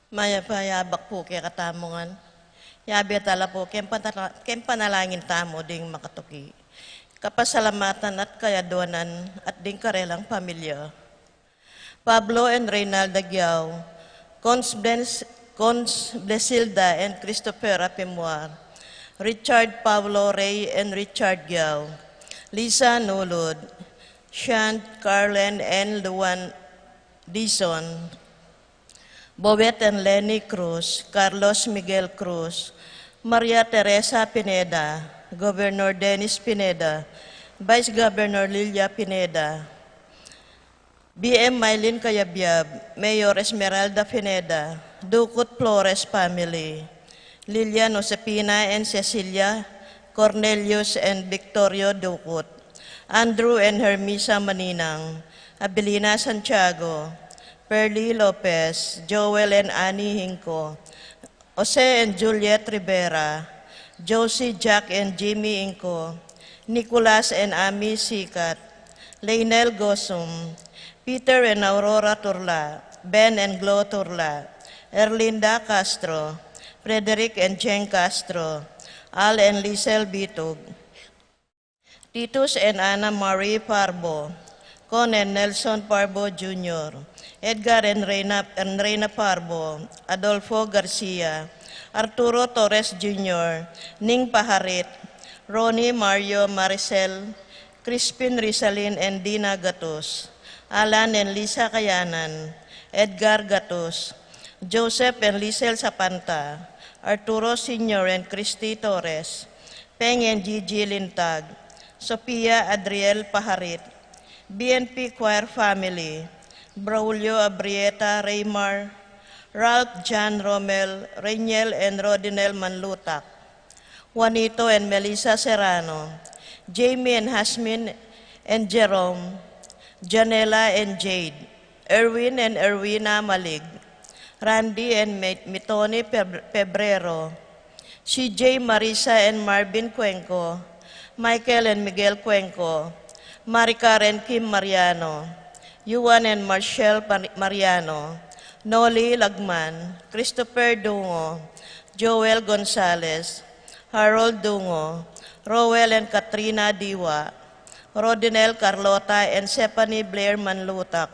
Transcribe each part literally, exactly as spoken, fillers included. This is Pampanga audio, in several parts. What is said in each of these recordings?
Mayap a abak pu kekatamu ngan. Yabe tala pu keng panala-, keng panalangin tamu ding makatuki. Kapasalamatan at kayaduanan at ding karelang pamilya. Pablo and Reynalda Giao, Cons Blen-, Cons Blesilda and Christopher Apimuar, Richard Paulo Rey and Richard Giao, Lisa Nulud, Shant Carlen and Luan Dizon, Bobet and Lenny Cruz, Carlos Miguel Cruz, Maria Teresa Pineda, Governor Dennis Pineda, Vice Governor Lilia Pineda, B M Mylene Cayabyab, Mayor Esmeralda Pineda, Ducut Flores family, Lilian Josefina and Cecilia, Cornelius and Victorio Ducut, Andrew and Hermisa Maninang, Abilina Santiago, Perly Lopez, Joel and Annie Hinco, Jose and Juliet Rivera, Josie, Jack and Jimmy Hinco, Nicolas and Amy Sicat, Leynel Gosum, Peter and Aurora Turla, Ben and Glo Turla, Erlinda Castro, Frederick and Jeng Castro, Al and Lisel Bitug, Titus and Anna Marie Parbo, Con and Nelson Parbo Junior, Edgar and Reina, and Reina Parbo, Adolfo Garcia, Arturo Torres Junior, Ning Paharit, Ronnie, Mario, Maricel, Crispin, Rizalin and Dina Gatus, Alan and Lisa Kayanan, Edgar Gatus, Joseph and Lisel Sapanta, Arturo Senior and Christy Torres, Peng and Gigi Lintag, Sophia Adriel Paharit, B N P Choir family, Braulio Abrieta Raymar, Ralph John Romel, Reniel and Rodinel Manlutak, Juanito and Melissa Serrano, Jamie and Hasmin and Jerome, Janela and Jade, Erwin and Erwina Malig, Randy and Mi-, Mitoni Peb-, Pebrero, C J, Marisa and Marvin Cuenco, Michael and Miguel Cuenco, Maricar and Kim Mariano, Yuan and Marshall Par-, Mariano, Noli Lagman, Christopher Dungo, Joel Gonzalez, Harold Dungo, Roel and Katrina Diwa, Rodinel Carlota and Stephanie Blair Manlutak,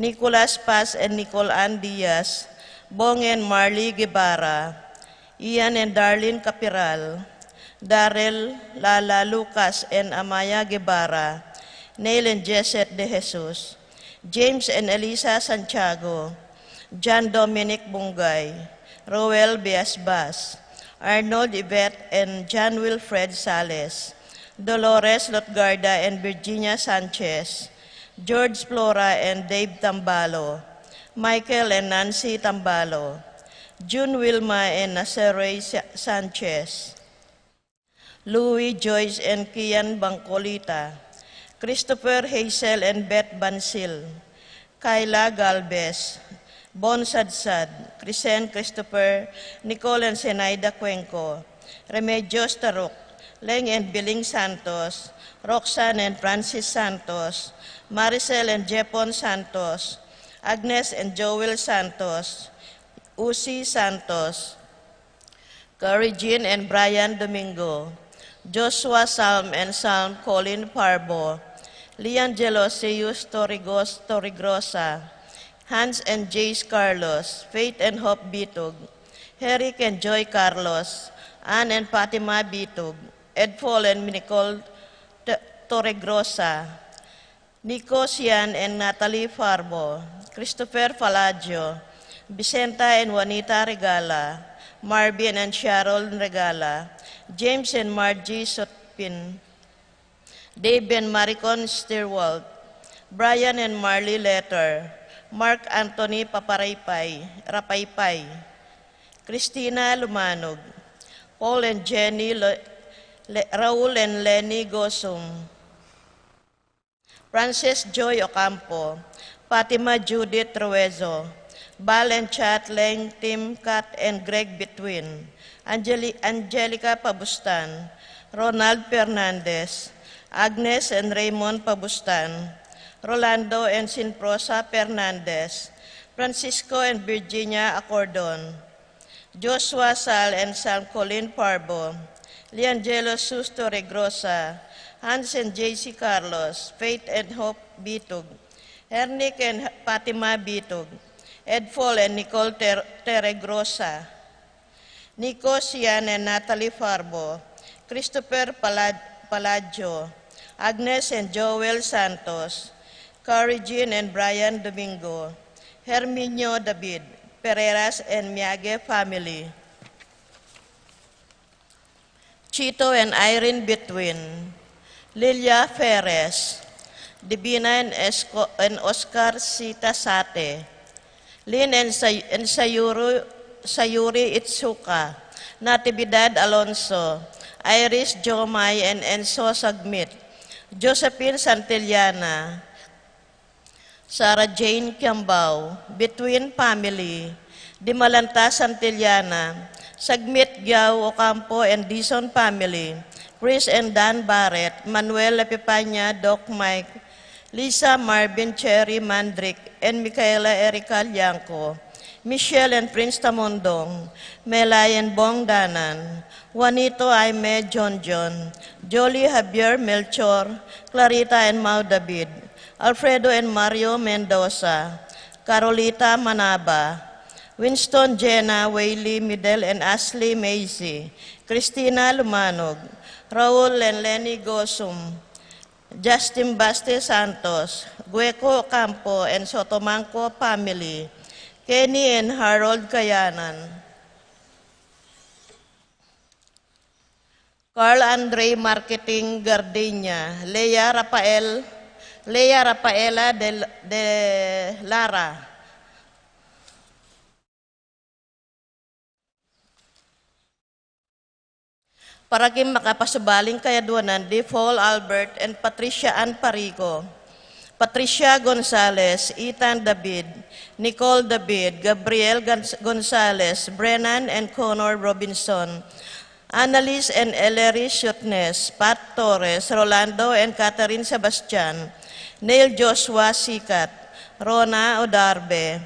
Nicolas Paz and Nicole Ann Diaz, Bong and Marley Guevara, Ian and Darlene Capiral, Darrell, Lala, Lucas and Amaya Guevara, Neil and Jesset De Jesus, James and Elisa Santiago, John Dominic Bungay, Roel Biasbas, Arnold, Yvette and John Wilfred Sales, Dolores Lotgarda and Virginia Sanchez, George, Flora and Dave Tambalo, Michael and Nancy Tambalo, June, Wilma and Naseroy Sa-, Sanchez, Louis, Joyce and Kian Bangcolita, Christopher, Hazel and Beth Bansil, Kyla Galvez, Bon Sadsad, Chrisen Christopher, Nicole and Zenaida Cuenco, Remedios Taruk, Leng and Biling Santos, Roxanne and Francis Santos, Maricel and Jepon Santos, Agnes and Joel Santos, Usi Santos, Curry Jean and Brian Domingo, Joshua Salm and Salm Colin Parbo, Lian Gelosius Torrigos-, Torrigrosa, Hans and Jace Carlos, Faith and Hope Bitug, Eric and Joy Carlos, Ann and Fatima Bitug, Edfol and Nicole T-, Torregrosa, Nico Sian and Natalie Farbo, Christopher Falacio, Vicenta and Juanita Regala, Marvin and Cheryl Regala, James and Margie Sotpin, Dave and Maricon Stewart, Brian and Marley Letter, Mark Anthony Paparaypay, Rapaypay, Christina Lumanog, Paul and Jenny Le-, Le-, Raul and Lenny Gosum, Frances Joy Ocampo, Fatima Judith Ruezo, Bal and Chat Leng Tim Kat and Greg Between, Angeli-, Angelica Pabustan, Ronald Fernandez, Agnes and Raymond Pabustan, Rolando and Sinprosa Fernandez, Francisco and Virginia Acordon, Joshua Sal and Sam Colin Parbo, Liangelo Susto Regrosa, Hans and J C Carlos, Faith and Hope Bitug, Ernick and Fatima Bitug, Edfol and Nicole Ter- Terregrosa, Nico, Sian and Natalie Farbo, Christopher Palad- Palacio, Agnes and Joel Santos, Carrie Jean and Brian Domingo, Herminio David, Pereiras and Miage family, Chito and Irene Between, Lilia Ferres, Divina and, Esco- and Oscar Sita Sate, Lin and, Say- and Sayuru- Sayuri Itsuka, Natividad Alonso, Iris Jomai and Enzo Sagmit, Josephine Santillana, Sarah Jane Kiambao, Between family, Dimalanta Santillana, Sagmit Giao Ocampo and Dizon family, Chris and Dan Barrett, Manuel Epipania, Doc Mike, Lisa, Marvin, Cherry, Mandrick, and Michaela Erica Liangco, Michelle and Prince Tamondong, Melay and Bong Danan, Juanito, Aime, John John, Jolie, Javier, Melchor, Clarita and Mau David, Alfredo and Mario Mendoza, Carolita Manaba, Winston, Jenna, Whaley, Midel and Ashley Macy, Christina Lumanog, Raul and Lenny Gosum, Justin Baste Santos, Gueco Ocampo and Sotomanco family, Kenny and Harold Kayanan, Carl Andre Marketing Gardenia, Lea Rafael, Lea Rafaela de, de Lara, Para king makapasubaling kayaduanan di Paul Albert and Patricia Ann Parico, Patricia Gonzalez, Ethan David, Nicole David, Gabriel Gonz- Gonzalez, Brennan and Connor Robinson, Annalise and Ellery Shutnes, Pat Torres, Rolando and Catherine Sebastian, Neil Joshua Sikat, Rona Odarbe,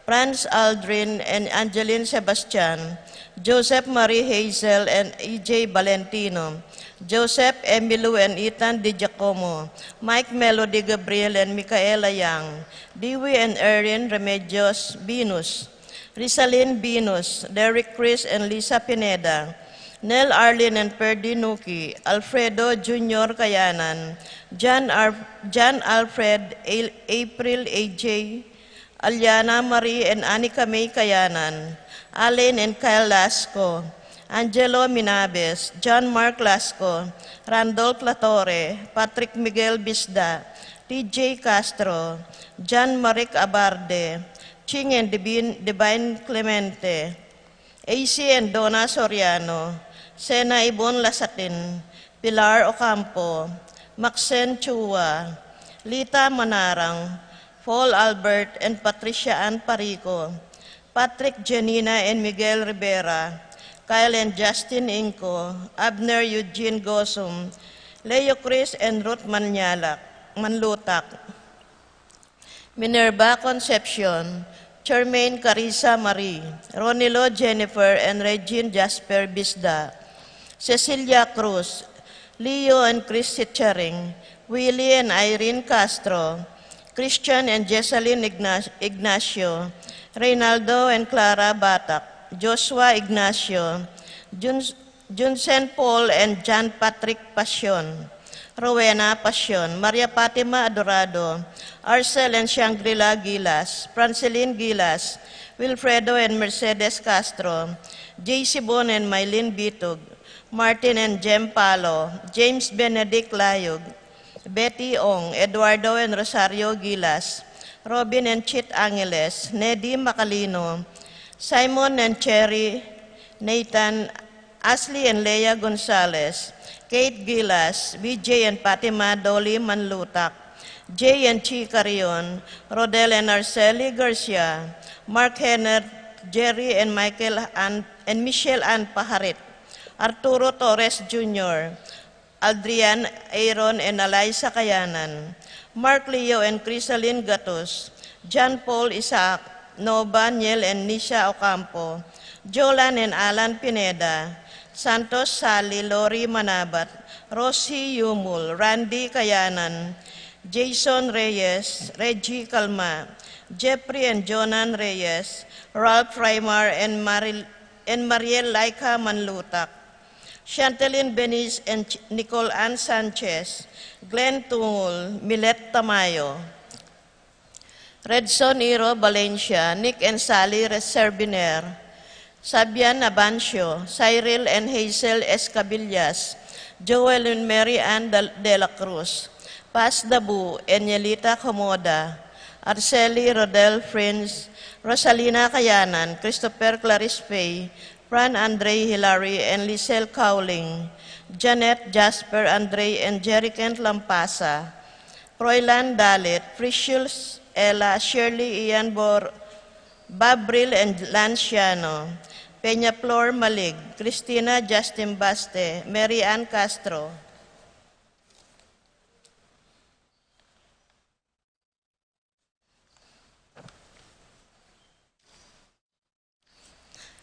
Franz Aldrin and Angeline Sebastian, Joseph Marie Hazel and E J Valentino, Joseph Emilio and Ethan Di Giacomo, Mike Melody Gabriel and Micaela Young, Dewey and Erin Remedios Venus, Rizalin Venus, Derek Chris and Lisa Pineda, Nel Arlin and Perdi Nuki, Alfredo Junior Kayanan, John, Ar- John Alfred, A- April A J, Aliana Marie and Anika May Kayanan, Allen and Kyle Lasco, Angelo Minabes, John Mark Lasco, Randolph Latorre, Patrick Miguel Bisda, T J Castro, John Maric Abarde, Ching and Divine, Divine Clemente, A C and Donna Soriano, Sena Ibon Lasatin, Pilar Ocampo, Maxen Chua, Lita Manarang, Paul Albert and Patricia Ann Parico, Patrick, Janina and Miguel Rivera, Kyle and Justin Inco, Abner Eugene Gosum, Leo Chris and Ruth Manyalak, Manlutak, Minerva Concepcion, Charmaine Carissa Marie, Ronilo Jennifer and Regine Jasper Bisda, Cecilia Cruz, Leo and Chris Chicharing, Willie and Irene Castro, Christian and Jessalyn Igna- Ignacio, Reynaldo and Clara Batak, Joshua Ignacio, Jun- Junsen Paul and John Patrick Pasion, Rowena Pasion, Maria Fatima Adorado, Arcel and Shangri-La Gilas, Franceline Gilas, Wilfredo and Mercedes Castro, J C Bon and Mylene Bitug, Martin and Jem Palo, James Benedict Layug, Betty Ong, Eduardo and Rosario Gilas, Robin and Chit Angeles, Nedy Macalino, Simon and Cherry, Nathan, Ashley and Lea Gonzalez, Kate Gilas, V J and Fatima Dolly Manlutak, Jay and Chi Carrion, Rodel and Arceli Garcia, Mark Henner, Jerry and Michael Ann, and Michelle Ann Paharit, Arturo Torres Junior, Adrian Aaron and Eliza Kayanan, Mark Leo and Crisalin Gatus, John Paul Isaac, Nova, Niel and Nisha Ocampo, Jolan and Alan Pineda, Santos Sally, Lori Manabat, Rosie Yumul, Randy Kayanan, Jason Reyes, Reggie Calma, Jeffrey and Jonan Reyes, Ralph Raimar and Maril-, and Mariel Laika Manlutak, Chantelin Beniz and Ch-, Nicole Ann Sanchez, Glenn Tungul, Milet Tamayo, Redson Iro Valencia, Nick and Sally Re-, Serviner, Sabian Abancio, Cyril and Hazel Escabillas, Joel and Mary Ann Del-, De La Cruz, Paz Dabu, Enielita Comoda, Arceli Rodel Prince, Rosalina Kayanan, Christopher Clarice Fay, Fran Andre Hilary and Lisel Cowling, Janet Jasper Andre and Jerry Kent Lampasa, Froilan Dalit, Precious Ella, Shirley Ian Bor-, Babril and Lanciano, Peña Flor Malig, Christina Justin Baste, Mary Ann Castro.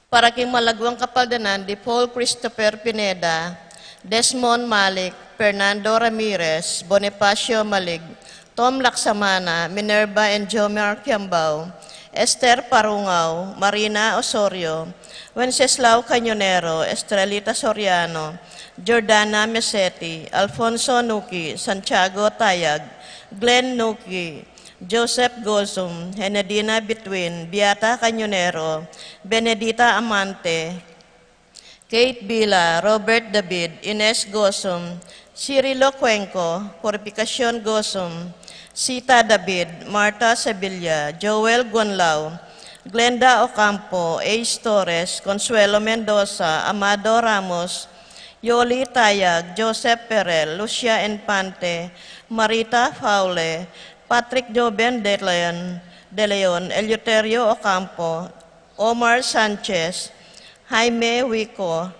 Para king malaguang kapaldanan di Paul Christopher Pineda, Desmond Malik, Fernando Ramirez, Bonifacio Malig, Tom Laksamana, Minerva and Jomar Kiambao, Esther Parungao, Marina Osorio, Wenceslao Cañonero, Estrelita Soriano, Jordana Meseti, Alfonso Nuki, Santiago Tayag, Glenn Nuki, Joseph Gozum, Henedina Bitwin, Beata Cañonero, Benedita Amante, Kate Bila, Robert David, Ines Gozum, Cirilo Cuenco, Purificacion Gozum, Sita David, Martha Sevilla, Joel Guanlao, Glenda Ocampo, Ace Torres, Consuelo Mendoza, Amado Ramos, Yoli Tayag, Joseph Perel, Lucia Infante, Marita Faule, Patrick Joven De Leon, De Leon, Eleuterio Ocampo, Omar Sanchez, Jaime Huico,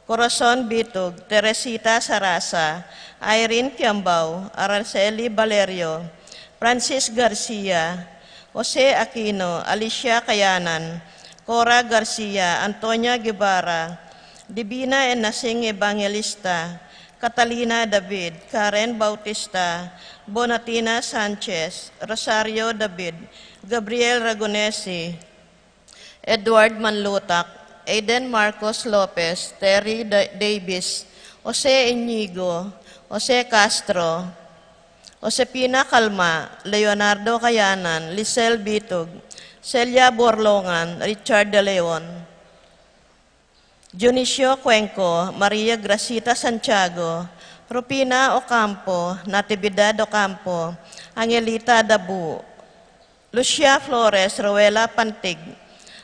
Corazon Bitug, Teresita Sarasa, Irene Kiambao, Araceli Valerio, Francis Garcia, Jose Aquino, Alicia Kayanan, Cora Garcia, Antonia Guevara, Divina and Nasing Evangelista, Catalina David, Karen Bautista, Bonatina Sanchez, Rosario David, Gabriel Ragonesi, Edward Manlutak, Aiden Marcos Lopez, Terry Da-, Davis, Jose Iñigo, Jose Castro, Josepina Calma, Leonardo Kayanan, Lisel Bitug, Celia Borlongan, Richard De Leon, Dionisio Cuenco, Maria Gracita Santiago, Rufina Ocampo, Natividad Ocampo, Angelita Dabu, Lucia Flores, Rowela Pantig,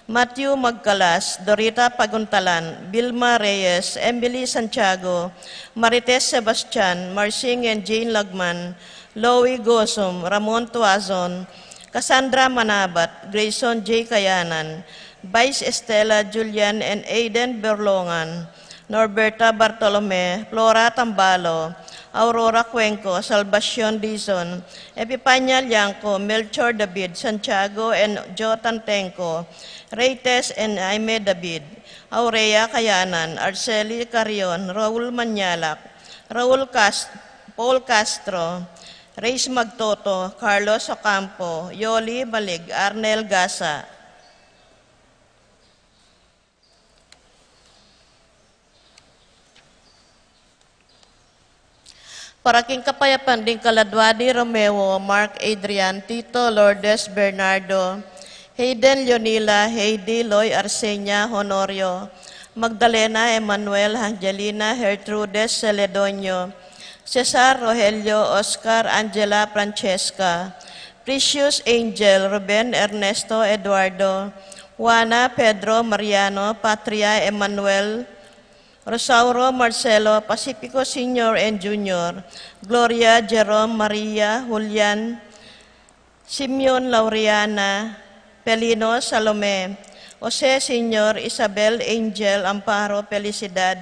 Matthew Magcalas, Dorita Paguntalan, Vilma Reyes, Emily Santiago, Marites Sebastian, Marsing and Jane Lagman, Louie Gozum, Ramon Tuazon, Cassandra Manabat, Grayson J. Kayanan, Vice Estela Julian and Aiden Berlongan, Norberta Bartolome, Flora Tambalo, Aurora Cuenco, Salvacion Dizon, Epipania Liangco, Melchor David, Santiago and Jo Tantenco, Reytes and Jaime David, Aurea Kayanan, Arceli Carrion, Raul Mañalak, Raul Cas-, Paul Castro, Reyes Magtoto, Carlos Ocampo, Yoli Balig, Arnel Gasa. Para king kapayapan ding kaladua di Romeo, Mark, Adrian, Tito, Lourdes, Bernardo, Hayden, Leonila, Heidi, Loy, Arsenia, Honorio, Magdalena, Emmanuel, Angelina, Gertrudes, Celedonio, Cesar, Rogelio, Oscar, Angela, Francesca, Precious, Angel, Ruben, Ernesto, Eduardo, Juana, Pedro, Mariano, Patria, Emmanuel, Rosauro, Marcelo, Pacifico Senior and Junior, Gloria, Jerome, Maria, Julian, Simeon, Laureana, Pelino, Salome, Jose Senior, Isabel, Angel, Amparo, Felicidad,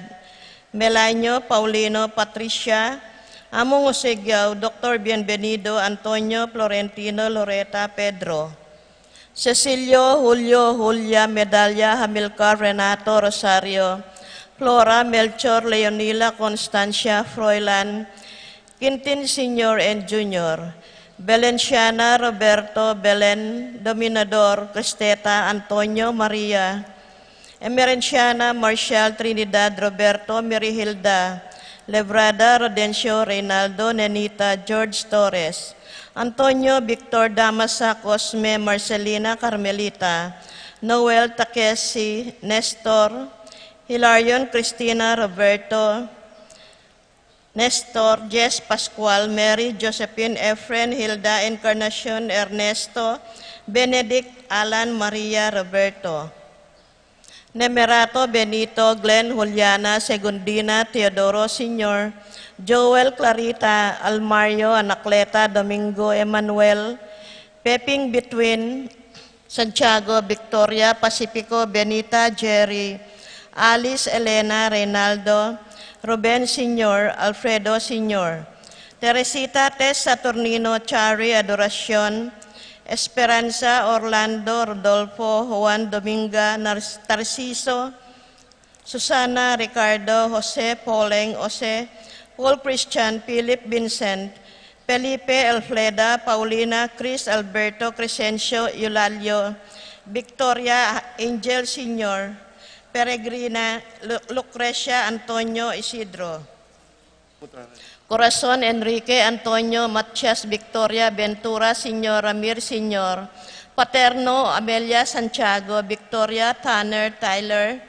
Melanio, Paulino, Patricia, Among Jose Giao, Doktor Bienvenido, Antonio, Florentino, Loreta, Pedro. Cecilio, Julio, Julia, Medalia, Hamilcar, Renato, Rosario, Flora, Melchor, Leonila, Constancia, Froilan, Quintin Senior and Junior, Belenciana, Roberto, Belen, Dominador, Cristeta, Antonio, Maria, Emerenciana, Marcial, Trinidad, Roberto, Mirihilda, Levrada, Rodencio, Reynaldo, Nenita, George Torres, Antonio, Victor, Damasa, Cosme, Marcelina, Carmelita, Noel, Takeshi, Nestor, Hilarion, Cristina, Roberto, Nestor, Jess, Pascual, Mary, Josephine, Efren, Hilda, Encarnacion, Ernesto, Benedict, Alan, Maria, Roberto, Nemerato, Benito, Glenn, Juliana, Segundina, Teodoro Senior, Joel, Clarita, Almario, Anacleta, Domingo, Emmanuel, Peping, Between, Santiago, Victoria, Pacifico, Benita, Jerry, Alice, Elena, Reynaldo, Ruben Senior, Alfredo Senior, Teresita, Tess, Saturnino, Chari, Adoracion, Esperanza, Orlando, Rodolfo, Juan, Dominga, Nar-, Tarciso, Susana, Ricardo, Jose, Poleng, Jose, Paul, Christian, Philip, Vincent, Felipe, Elfleda, Paulina, Chris, Alberto, Crescencio, Eulalio, Victoria, Angel Senior, Peregrina, Lu-, Lucrecia, Antonio, Isidro, Corazon, Enrique, Antonio, Matias, Victoria, Ventura Senior, Ramir Senior, Paterno, Amelia, Santiago, Victoria, Tanner, Tyler,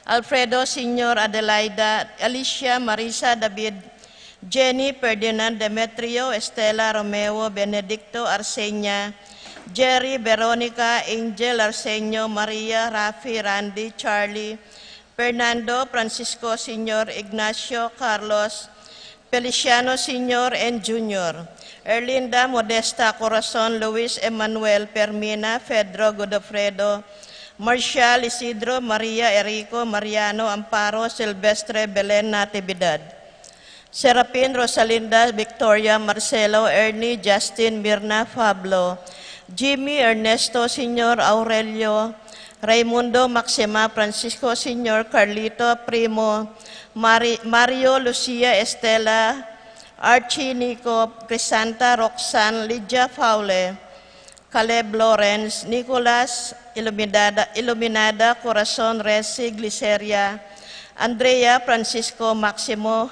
Alfredo Senior, Adelaida, Alicia, Marisa, David, Jenny, Ferdinand, Demetrio, Estela, Romeo, Benedicto, Arsenia, Jerry, Veronica, Angel, Arsenio, Maria, Rafi, Randy, Charlie, Fernando, Francisco Senior, Ignacio, Carlos, Feliciano Senior and Junior, Erlinda, Modesta, Corazon, Luis, Emmanuel, Fermina, Pedro, Godofredo, Marcial, Isidro, Maria, Erico, Mariano, Amparo, Silvestre, Belen, Natividad, Serapin, Rosalinda, Victoria, Marcelo, Ernie, Justin, Mirna, Pablo, Jimmy, Ernesto Senior, Aurelio, Raimundo, Maxima, Francisco Senior, Carlito, Primo, Mari-, Mario, Lucia, Estela, Archie, Nico, Crisanta, Roxanne, Lydia, Paule, Caleb, Lawrence, Nicolas, Iluminada, Iluminada, Corazon, Resi, Gliceria, Andrea, Francisco, Maximo,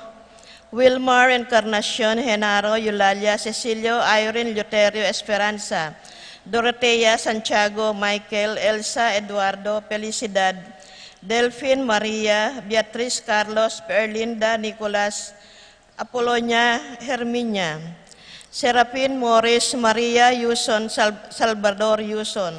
Wilmar, Encarnacion, Genaro, Eulalia, Cecilio, Irene, Eleuterio, Esperanza, Dorotea, Santiago, Michael, Elsa, Eduardo, Felicidad, Delfin, Maria, Beatriz, Carlos, Erlinda, Nicolas, Apolonia, Herminia, Serafin, Morris, Maria, Yuson, Sal-, Salvador, Yuson,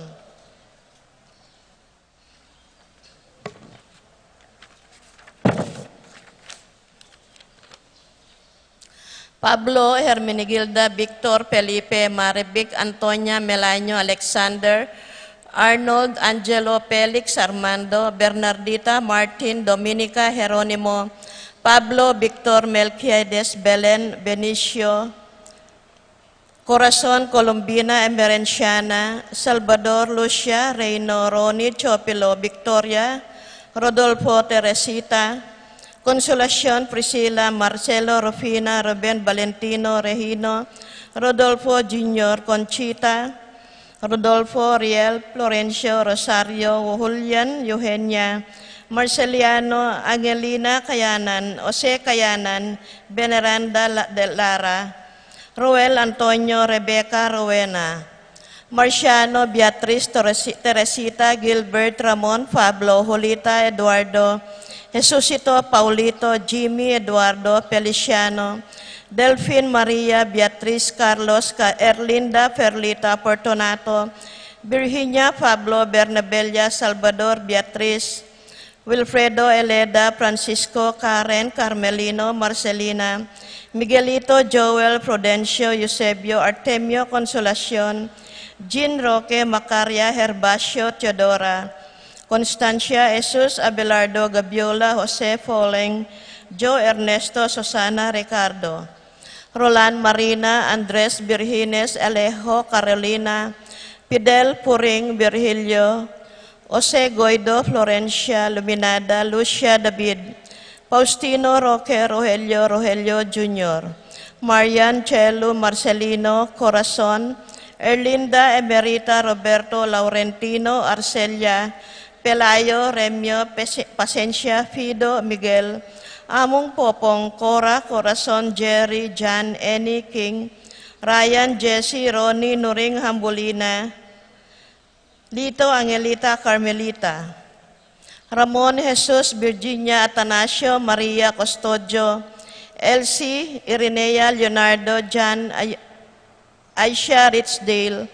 Pablo, Hermenegilda, Victor, Felipe, Marivic, Antonia, Melanio, Alexander, Arnold, Angelo, Felix, Armando, Bernardita, Martin, Dominica, Jeronimo, Pablo, Victor, Melquiades, Belen, Benicio, Corazon, Colombina, Emerenciana, Salvador, Lucia, Reino, Ronnie, Teofilo, Victoria, Rodolfo, Teresita, Consolacion, Priscila, Marcelo, Rufina, Ruben, Valentino, Regino, Rodolfo Junior, Conchita, Rodolfo, Riel, Florencio, Rosario, Julian, Eugenia, Marceliano, Angelina Kayanan, Jose Kayanan, Veneranda La-, de Lara, Roel, Antonio, Rebecca, Rowena, Marciano, Beatriz, Torresi-, Teresita, Gilbert, Ramon, Pablo, Julita, Eduardo, Jesucito, Paulito, Jimmy, Eduardo, Feliciano, Delfin, Maria, Beatriz, Carlos, Ca-, Erlinda, Ferlita, Fortunato, Virginia, Pablo, Bernabella, Salvador, Beatriz, Wilfredo, Eleda, Francisco, Karen, Carmelino, Marcelina, Miguelito, Joel, Prudencio, Eusebio, Artemio, Consolacion, Jean, Roque, Macaria, Gervasio, Teodora, Constancia, Jesus, Abelardo, Gabiola, Jose, Foleng, Joe, Ernesto, Susana, Ricardo, Roland, Marina, Andres, Virgines, Alejo, Carolina, Fidel Puring, Virgilio, Jose Guido, Florencia Luminada, Lucia David, Faustino Roque, Rogelio, Rogelio Junior, Marian, Chelu, Marcelino, Corazon, Erlinda, Emerita, Roberto, Laurentino, Arcelia, Pelayo, Remio, Pese-, Pasencia, Fido, Miguel, Among Popong, Cora, Corazon, Jerry, Jan, Annie, King, Ryan, Jesse, Ronnie, Nuring, Hambulina, Lito, Angelita, Carmelita, Ramon, Jesus, Virginia, Atanasio, Maria, Custodio, Elsie, Irinea, Leonardo, Jan, Ay-, Aisha, Richdale,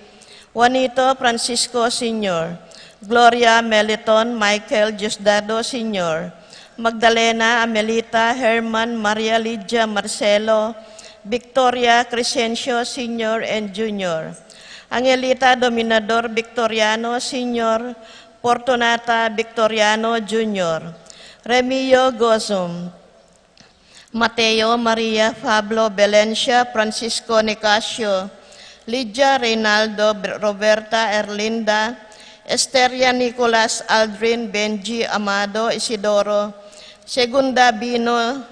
Juanito, Francisco Senior, Gloria, Meliton, Michael, Diosdado Senior, Magdalena, Amelita, Herman, Maria Lydia, Marcelo, Victoria, Crescencio Senior and Junior, Angelita, Dominador Victoriano Senior, Fortunata, Victoriano Junior, Remio, Gozum, Mateo, Maria, Pablo, Valencia, Francisco, Nicasio, Lydia, Reynaldo, Roberta, Erlinda, Esteria, Nicolas, Aldrin, Benji, Amado, Isidoro, Segunda, Bino,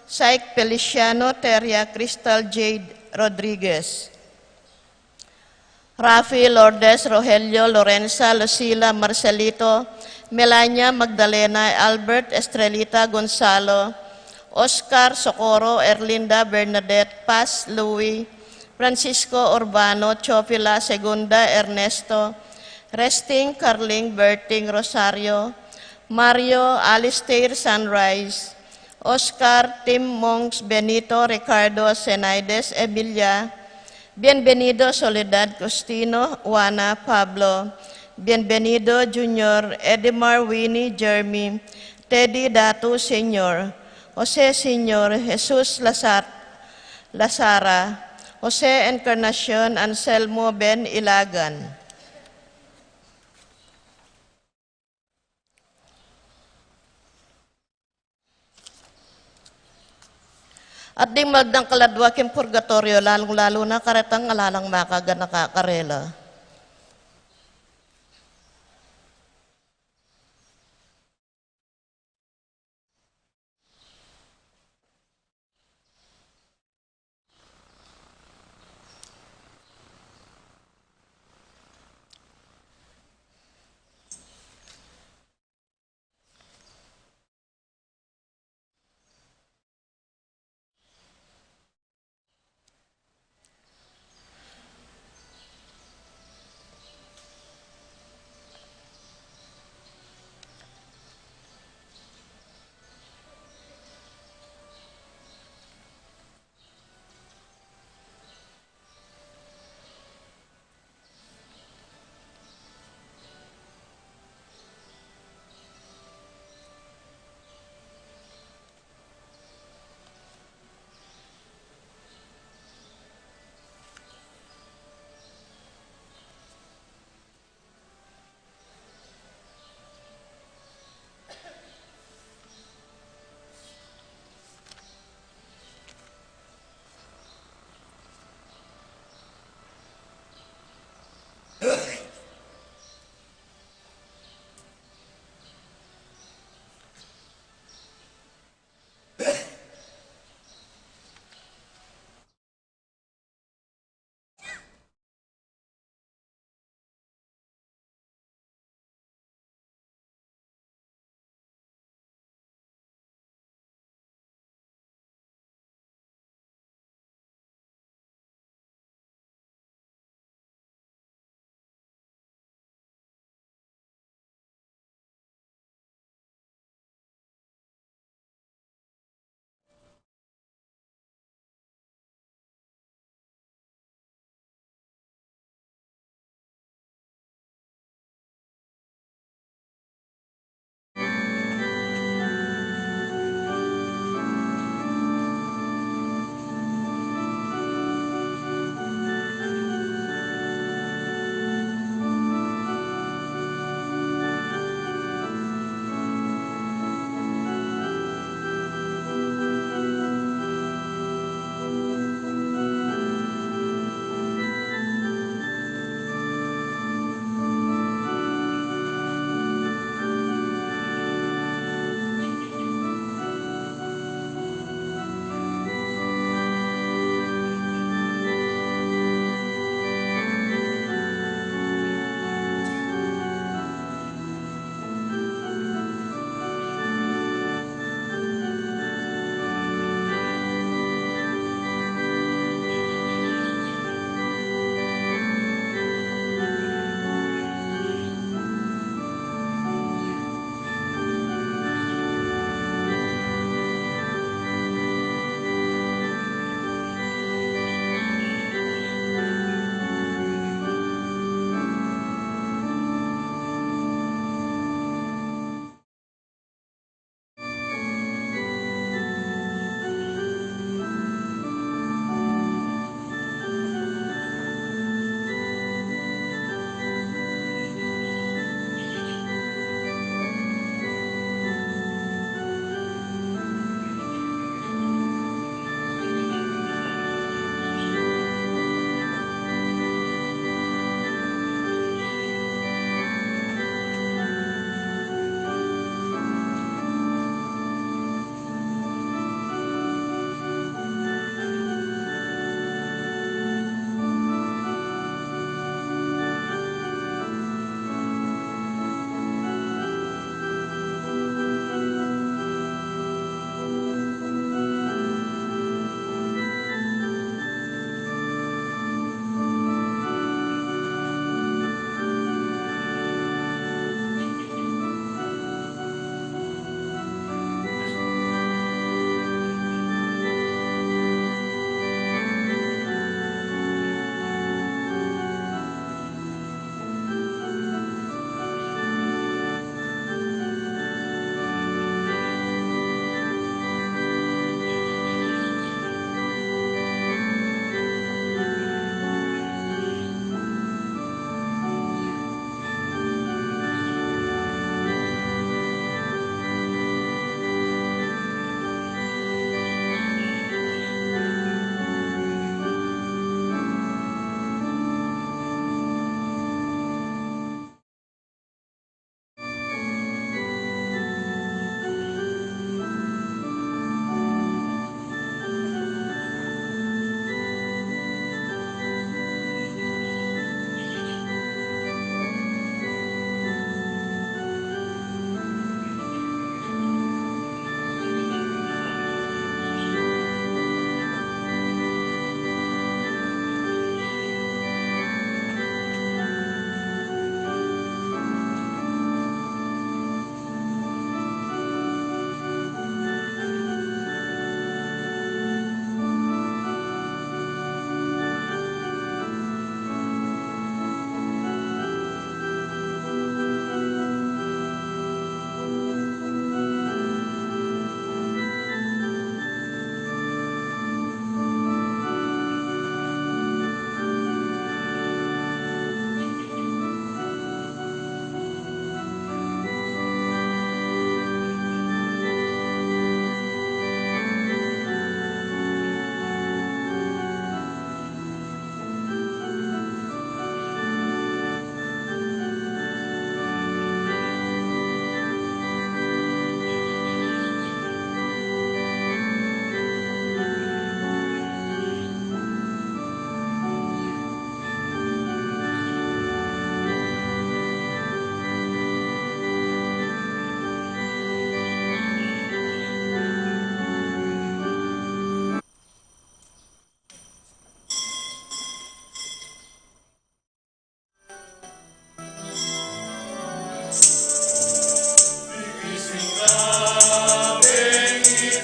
Saik, Feliciano, Teria, Crystal, Jade, Rodriguez, Rafi, Lourdes, Rogelio, Lorenza, Lucila, Marcelito, Melania, Magdalena, Albert, Estrelita, Gonzalo, Oscar, Socorro, Erlinda, Bernadette, Paz, Louis, Francisco, Urbano, Chofila, Segunda, Ernesto, Resting, Carling, Berting, Rosario, Mario, Alistair, Sunrise, Oscar, Tim, Monks, Benito, Ricardo, Senaides, Emilia, Bienvenido, Soledad, Costino, Juana, Pablo, Bienvenido, Junior, Edimar, Winnie, Jeremy, Teddy, Datu, Senior, Jose, Senior, Jesus, Lazar-, Lazara, Jose, Encarnacion, Anselmo, Ben, Ilagan. At ding magdang kaladwa king purgatoryo, lalung-lalu na karetang ala lang makaganaka karela.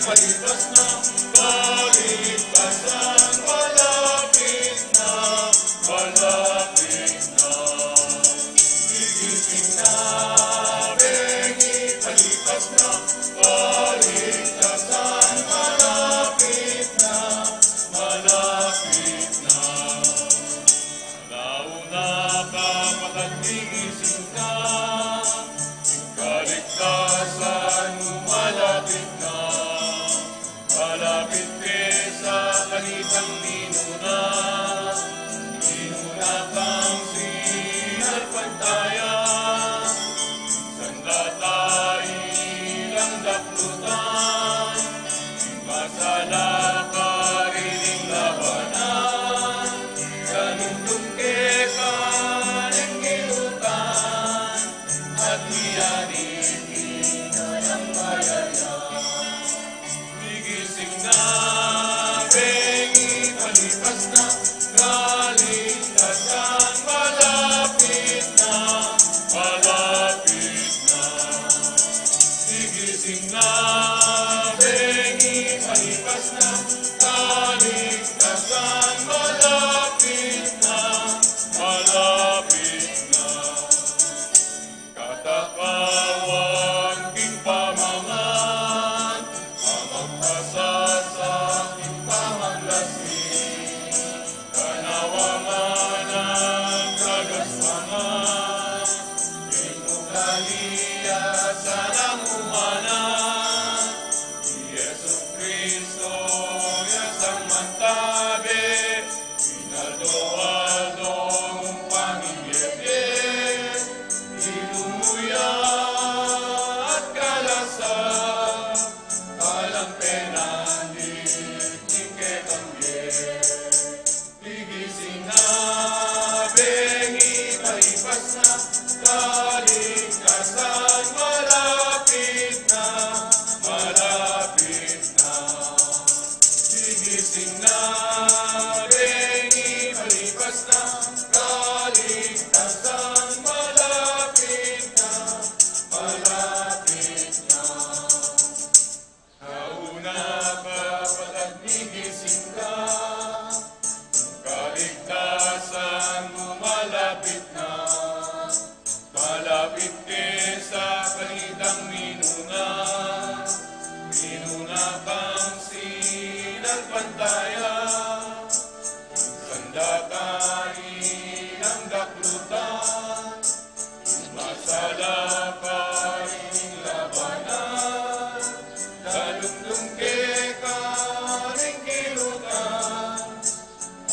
Palipas na, kaligtasan malapit na, malapit na. Gigising na, bengi, palipas na, kaligtasan malapit na, malapit na. Nauna ka, pagkat gigising ka, ing kaligtasan mu malapit na. Malapit ke sa kanitang minuna, minuna kang sinalpantaya. Minsan datang ilang daklutan, masalakari ning labanan, danumdum ke karing kilutan, at miyaning kayang kayaya. Gigising na, bengi, palipas na, kaligtasan malapit na, malapit na. Gigising na, bengi, palipas na, kaligtasan malapit na, malapit na. Katakawan king pamangan, pamagpasasa king pamaglasing, kanawa man at kagaspangan, king ugali at sanang umana, i Jesucristo ya sang mantabe, Aldo-aldo mung pamibiebie, ilumuya at kalasa, alang penandit ning kekang bie. Gigising na, bengi, palipas na, kaligtasan malapit na, malapit na. Gigising na, bengi, palipas na, kaligtasan malapit na, malapit na. Nauna ka, pagkat gigising ka, kaligtasan mu malapit na. Malapit ke sa kanitang minuna, minuna kang sinalpantaya. Minsan datang ilang daklutan, masalakari ning labanan, danumdum ke karing kilutan,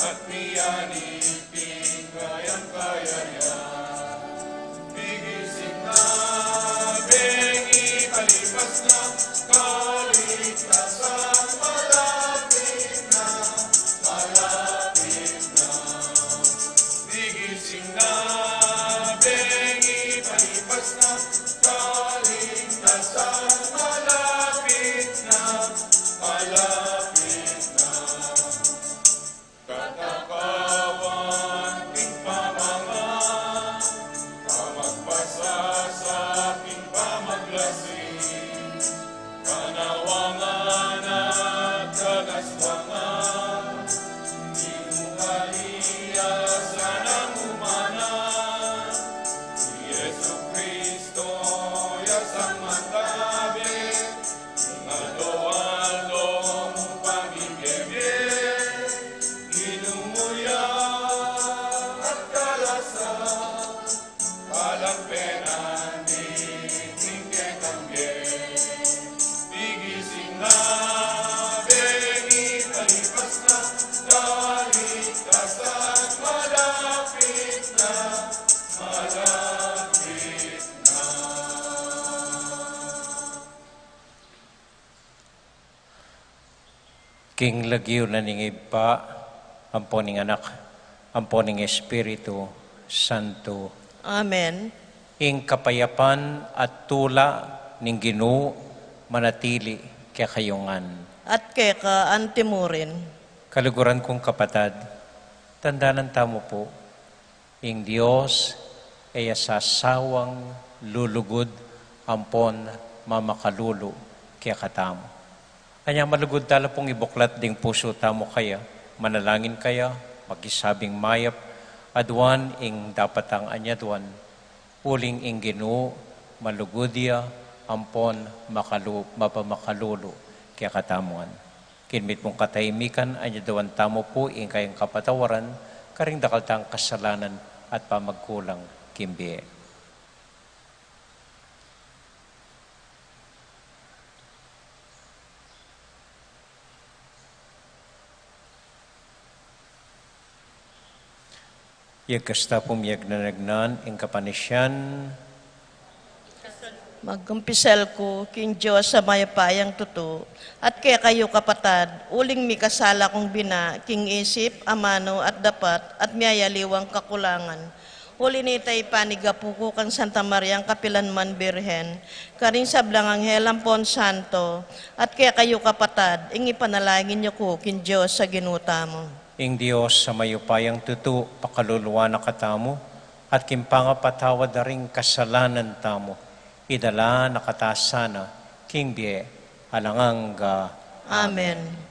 at miyaning kayang kayaya. Gigising na, bengi, palipas na, kaligtasan malapit na, malapit na. Gigising na, bengi, palipas na, kaligtasan malapit na, malapit na. Katakawan king pamangan, pamagpasasa king pamaglasing, kanawa man at kagaspangan, king ugali at sanang umana, i Jesucristo ya sang mantabe, aldo-aldo mung pamibiebie, ilumuya at kalasa, alang penandit ning kekang bie. Gigising na, bengi, palipas na, kaligtasan malapit na, malapit na. King lagyu na ning Ibpa, ampo ning Anak, ampo ning Espiritu Santo. Amen. Ing kapayapan at tula ning Ginu manatili kekayu ngan. At keka antimurin. Kaluguran kung kapatad, tandanan tamu pu, ing Dios e ya sasawang lulugud ampon mamakalulu kekatamu. Anya malugud tala pung ibuklat ding pusu tamu kaya, manalangin kaya, makisabing mayap, aduan ing dapat tang anyaduan, uling ing Ginu, malugud ya, ampon makalu-, mapamakalulu kekatamu ngan. Kinmit mung kataimikan, anyaduan tamu pu ing kayang kapatawaran, karing dakal tang kasalanan at pamagkulang king bie. Yagkasta pung miyagnanagnan ing kapanisian. Magkumpisal ku king Dios a mayupayang tutu, at kekayu kapatad, uling mikasala kung bina, king isip, amanu, at dapat, at miyayaliwang kakulangan. Uli nita ipanigapu ku kang Santa Mariang kapilanman Birhen, karing sablang anghel ampon santo, at kekayu kapatad, ing ipanalangin yu ku king Dios a Ginu tamu. Ing Dios a mayupayang tutu, pakaluluan na katamu, at king pangapatawad da ring kasalanan tamu, idala na kata sana king bie alang angga. Amen. Amen.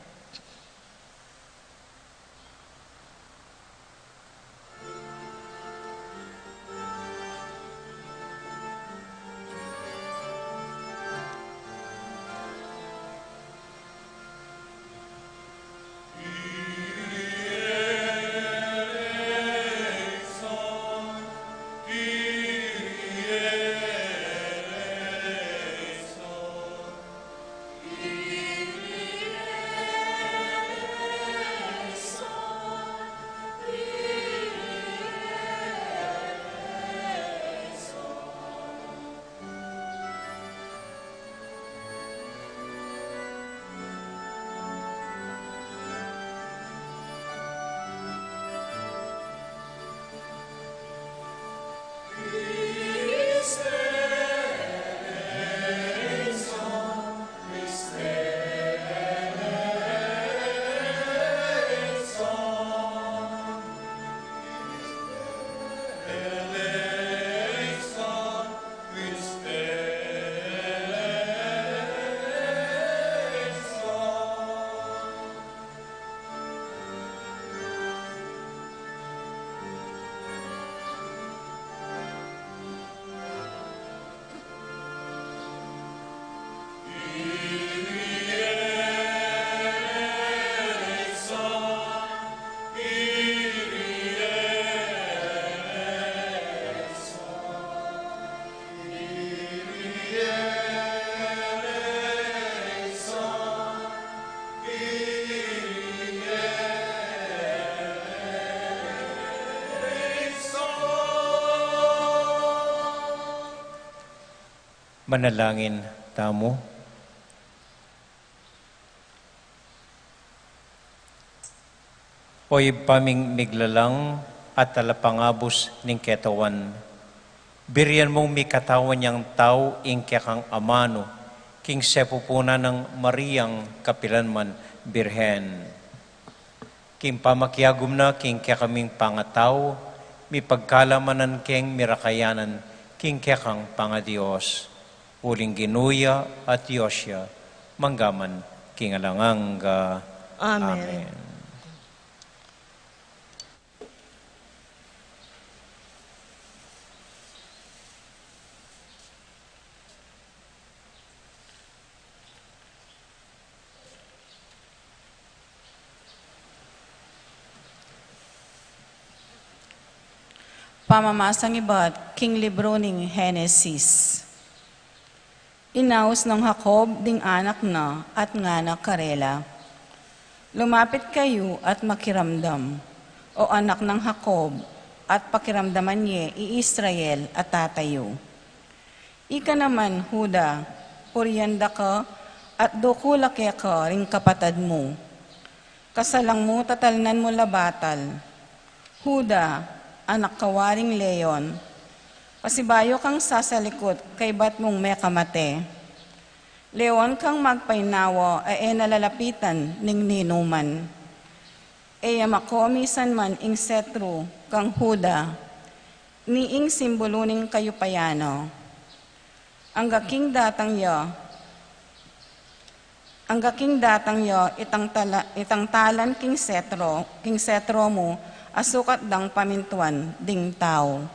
Manalangin tamu. O Ibpa ming miglalang at talapangabus ning ketawan, birian mung mikatawan yang tau ing kekang amanu, king sepupunan nang Mariang kapilanman Birhen. King pamakiagum na king kekaming pangatau, mipagkalamanan keng mirakayanan king kekang pangaDios. Uling Ginu ya at Dios ya, mangga man king alang angga. Amen. Amen. Pamamasang ibat king libru ning Henesis. Inaus nang Jacob ding anak na at ngana karela, "Lumapit kayu at makiramdam, O anak nang Jacob, at pakiramdaman ye i Israel a tata yu. Ika naman, Juda, purian da ka at dukul a keka ring kapatad mu. Kasalang mu tatalnan mu la batal. Juda, anak ka waring leon, pasibayu kang sasalikut kaybat mung mekamate. Leon kang magpainawa a e na lalapitan ning ninuman. E ya makomisan man ing setru kang Juda, ni ing simbulu ning kayupayan na. Angga king datang ya, Angga king datang ya, itang tala-, itang talan king setro, king setro mu, a sukat dang pamintuan ding tau.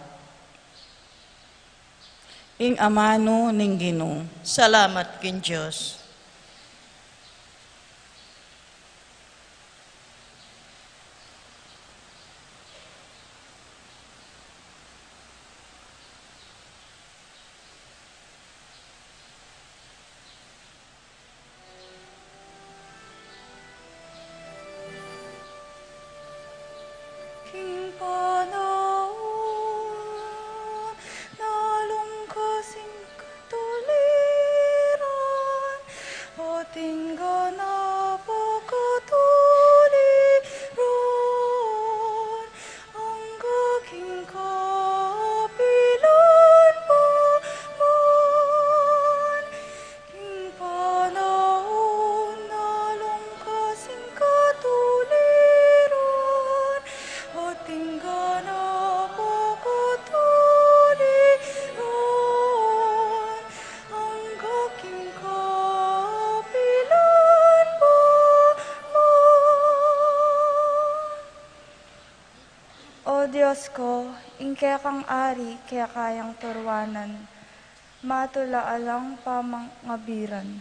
Ing amanu ning Ginu. Salamat king Dios. King panaun na lungkas ing katuliran, ating ganap a katuliran, angga king kapilan pa man. King panaun na lungkas ing katuliran, ating ganap a katuliran, angga king kapilan pa man. O Dios ko, ing kekang ari keka yang turuanan, matula alang pamangabiran.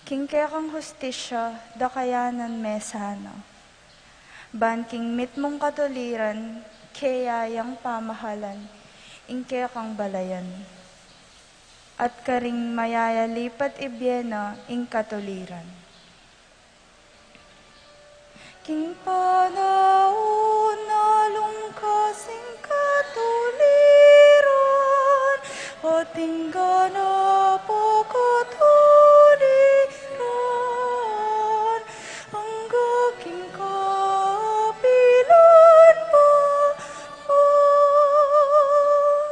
King kekang hustisya, dakayanan me sana. Ban king mitmung katuliran, keya yang pamahalan, ing kekang balayan. At karing mayayalipat ibie na ing katuliran. King panaun na lungkas ing katuliran, ating ganap a katuliran, angga king kapilan pa man.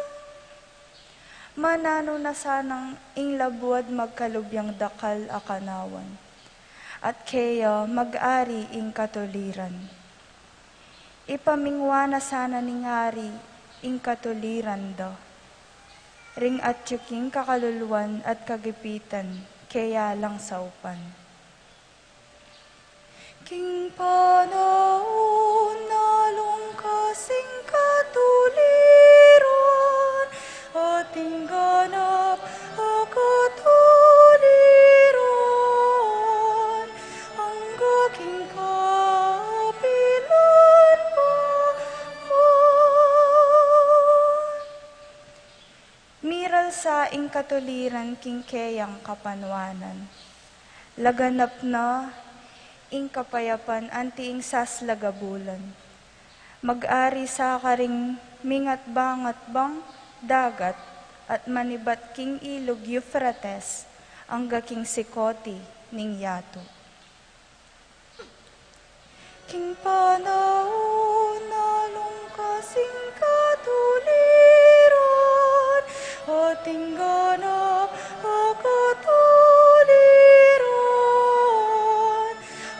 Mananu na sanang ing labuad magkalub yang dakal a kanawan, at keya mag-ari ing katuliran. Ipamingwa na sana ning ari ing katuliran da, ring atyu king kakaluluan at kagipitan keya lang saupan. King panaun na lungkas ing katuliran, ating ganap a katuliran, angga king kapilan pa man. Miral sa ing katuliran king keyang kapanuanan. Laganap na ing kapayapan anti ing saslag a bulan. Mag-ari sa karing mingatbang-atbang dagat at manibat king ilug Euphrates angga king sikoti ning yatu. King panaun na lungkas ing katuliran, ating ganap a katuliran,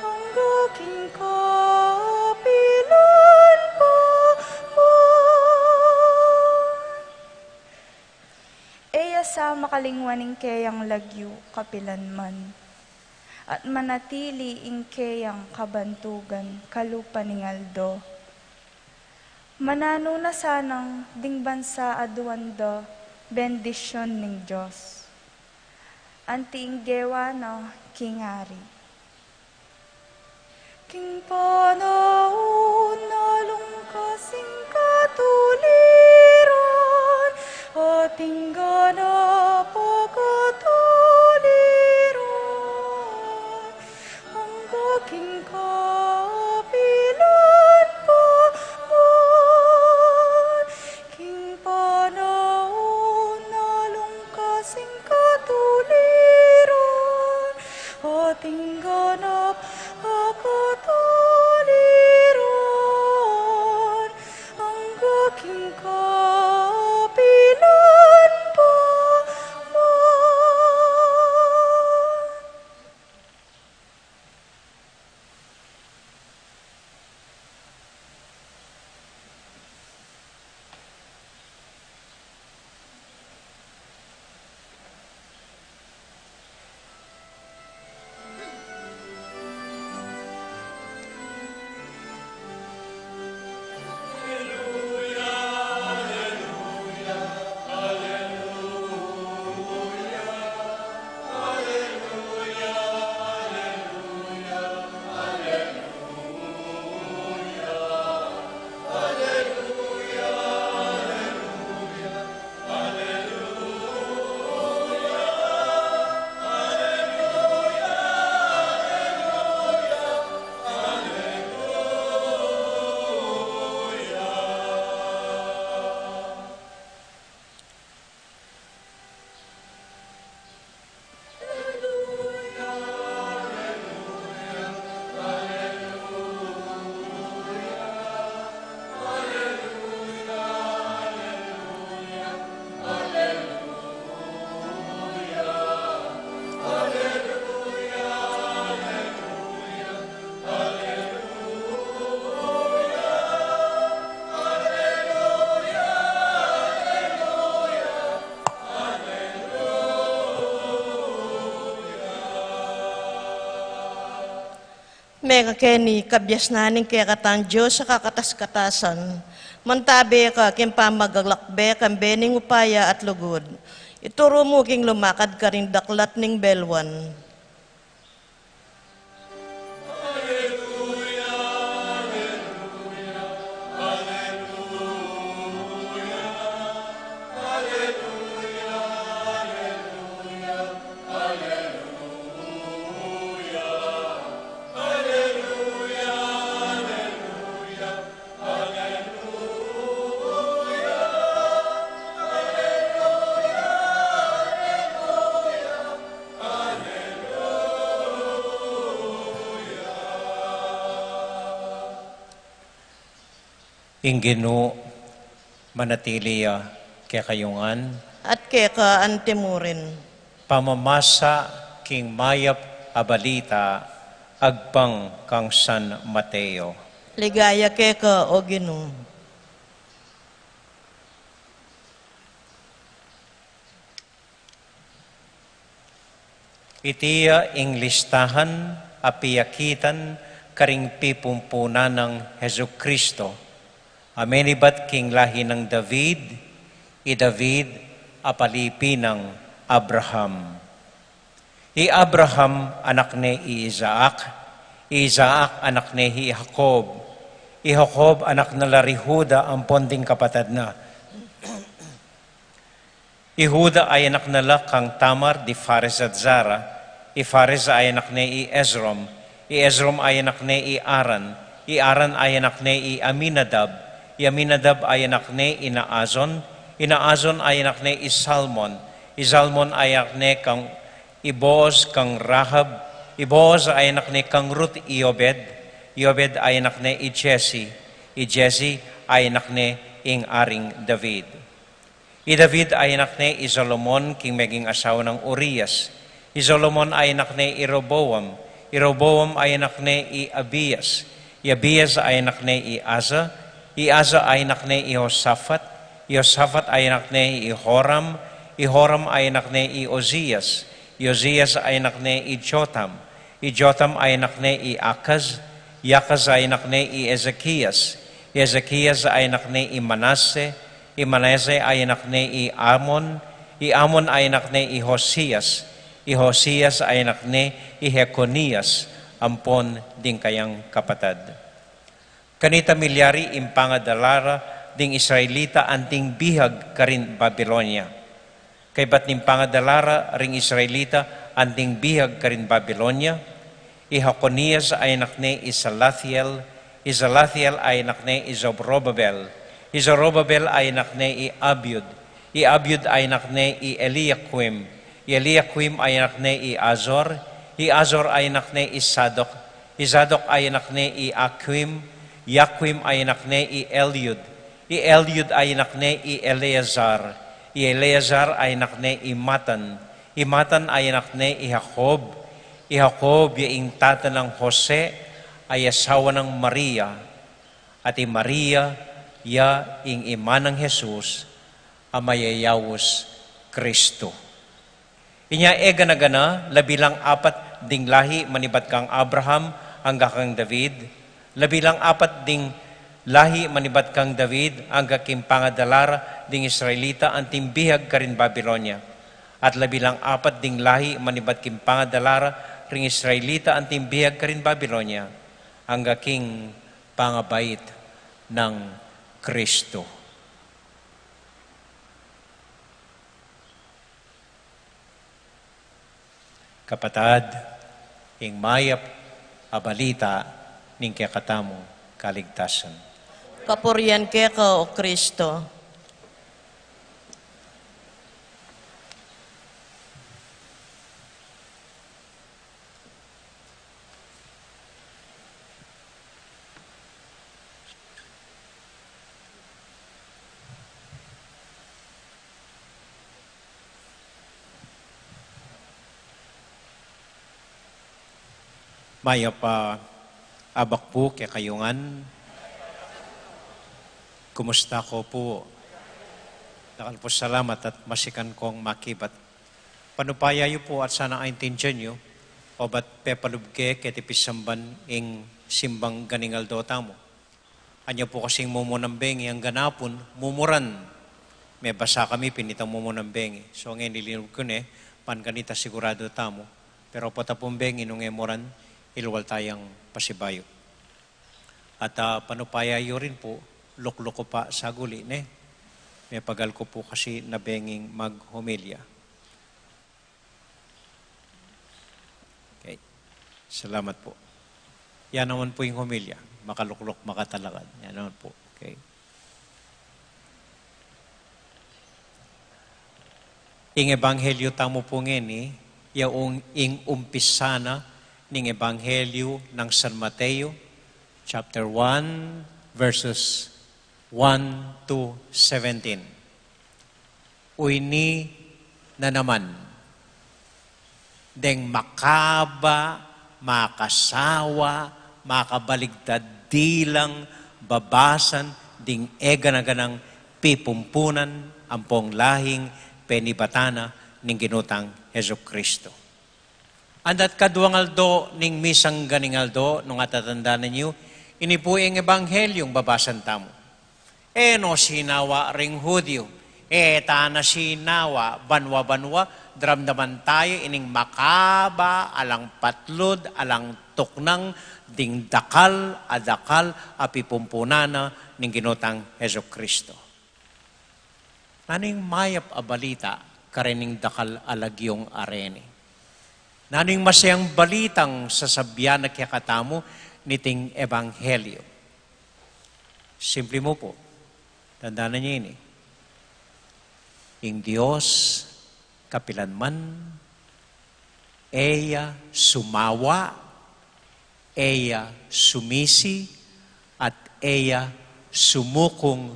angga king kapilan pa man. E ya sa makalingwan ing keyang lagyu kapilan man, at manatili ing keyang kabantugan kalupa ning aldo. Mananu na sanang ding bansa aduan da bendisyon ning Dios, anti ing gewa na king ari. King panaun na lungkas ing katuliran, ating ganap a katuliran, angga king kapilan pa man. King panaun na lungkas ing katuliran, ating ganap a katuliran, angga king Mekeni kabiasnan ning kekatang Dios a kakatas-katasan, mantabe ka king pamagalakbe kang bening upaya at lugud. Ituru mu king lumakad karing daklat ning beluan. Ing Ginu manatili ya kekayu ngan. At keka antimurin. Pamamasa king mayap a balita agpang kang San Mateo. Ligaya keka, O Ginu. Iti ya ing listahan a piakitan karing pipumpunan nang Jesucristo, a menibat king lahi nang David, i David a palipi nang Abraham. I Abraham anak ne i Isaac, i Isaac anak ne i Jacob, i Jacob anak na la ri Juda ampon ding kapatad na. I Juda a anak na la kang Tamar di Fares at Zara, i Fares a anak ne i Esrom, i Esrom a anak ne i Aran, i Aran a anak ne i Aminadab, i Aminadab a anak ne i Naazon, i Naazon a anak ne i Salmon, i Salmon a anak ne kang i Boaz kang Rahab, i Boaz a anak ne kang Ruth i Obed, i Obed a anak ne i Jesse, i Jesse a anak ne ing Aring David. I David a anak ne i Solomon king meging asawa nang Urias. I Solomon a anak ne i Roboam. I Roboam a anak ne i Abias. I Abias a anak ne i Asa. I Asa a anak ne i Josaphat. I Josaphat a anak ne i Joram. I Joram a anak ne i Ozias. I Ozias a anak ne i Jotam. I Jotam a anak ne i Akaz. I Akaz a anak ne i Ezekias. I Ezekias a anak ne i Manase. I Manase a anak ne i Amon, i Amon a anak ne i Josias, i Josias a anak ne i Jekonias, ampon ding kayang kapatad. Kanita milyari ing pangadala ra ding Israelita anting bihag karin Babilonia. Kaybat ning pangadala ra ring Israelita anting bihag karin Babilonia, i Jeconias a anak ne i Salathiel, i Salathiel a anak ne i Zorobabel, i Zorobabel a anak ne i Abiud, i Abiud a anak ne i Eliakim, i Eliakim a anak ne i Azor, i Azor a anak ne i Sadok, i Sadok a anak ne i Akim, i Akim a anak ne i Eliud, i Eliud a anak ne i Eleazar, i Eleazar a anak ne i Matan, i Matan a anak ne i Jacob, i Jacob ya ing tata nang Jose a asawa nang Maria, at i Maria ya ing ima nang Jesus a mayayaus Kristu. Inya e gana-gana, labi lang apat ding lahi manibat kang Abraham angga kang David, labi lang apat ding lahi manibat kang David angga king pangadala ra ding Israelita anting bihag karin Babilonia, at labi lang apat ding lahi manibat king pangadala ra ring Israelita anting bihag karin Babilonia angga king pangabait nang Kristu. Kapatad, ing mayap a balita ning kekatamung kaligtasan. Kapurian keka, O Kristo. Mayap a abak pu kekayu ngan. Kumusta ko pu? Dakal pu salamat at masikan kong makibat. Panupaya yu pu at sana aintindian yu Obat pepalub ke keti pisamban ing simbang ganing aldo tamu. Anya pu kasing mumunang bengi anggang apun, mumuran. Mebasa kami pin itang mumunang bengi. So, ngeni linub ku ne, ban kanita sigurado tamu. Pero pota pung bengi nung e muran, ilwal tayang pasibayu. At, ah, panupaya yu rin pu, lukluk ku pa saguli, ne? Mepagal ku pu kasi na benging maghomilya. Okay. Salamat pu. Yan naman pu ing homilya. Makalukluk, makatalakad. Yan naman pu. Okay. Ing ebanghelyu tamu pu ngeni, yaung ing umpisa na ning ebanghelyu nang San Mateo, chapter one, verses one to seventeen. Uyni na naman deng makaba, makasawa, makabaligtad dilang babasan ding e gana-ganang pipumpunan ampong lahing penibatan na ning Ginu tang Jesucristo. Andat kaduang aldo ning misang ganing aldo, nung atatandanan yu, ini pu ing ebanghelyung babasan tamu. E no sinawa ring Hudyu, e ta na sinawa banwa-banwa, daramdaman tayu ining makaba, alang patlud, alang tuknang, ding dakal a dakal a pipumpunan na ning Ginu tang Jesucristo. Nanu ing mayap a balita karening dakal a lagyung areni? Nanu ing masayang balitang sasabian na kekatamu niting ebanghelyu? Simpli mu pu. Tandanan yu ini. Ing Dios, kapilan man, e ya sumawa, e ya sumisi, at e ya sumukung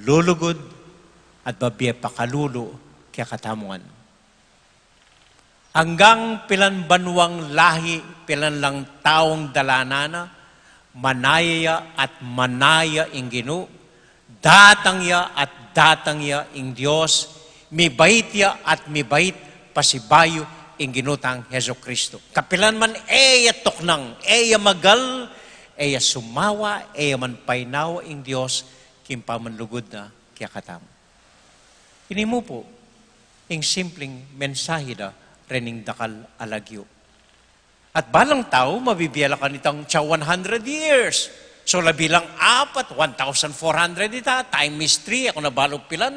lulugud at babie pakalulu kekatamu ngan. Anggang pilan banwang lahi, pilan lang taung dalanan na, manaya ya at manaya ing Ginu, datang ya at datang ya ing Dios, mibait ya at mibait pasibayu ing Ginu tang Jesucristo. Kapilan man e ya tuknang, e ya magal, e ya sumawa, e ya man painawa ing Dios, king pamanlugud na kekatamu. Ini mu pu, ing simpling mensahe da rening dakal a lagyu. At balang tau, mabibie la kanitang tsa one hundred years. So, labi lang apat, one thousand four hundred ita, time is three, e ku na balu pilan,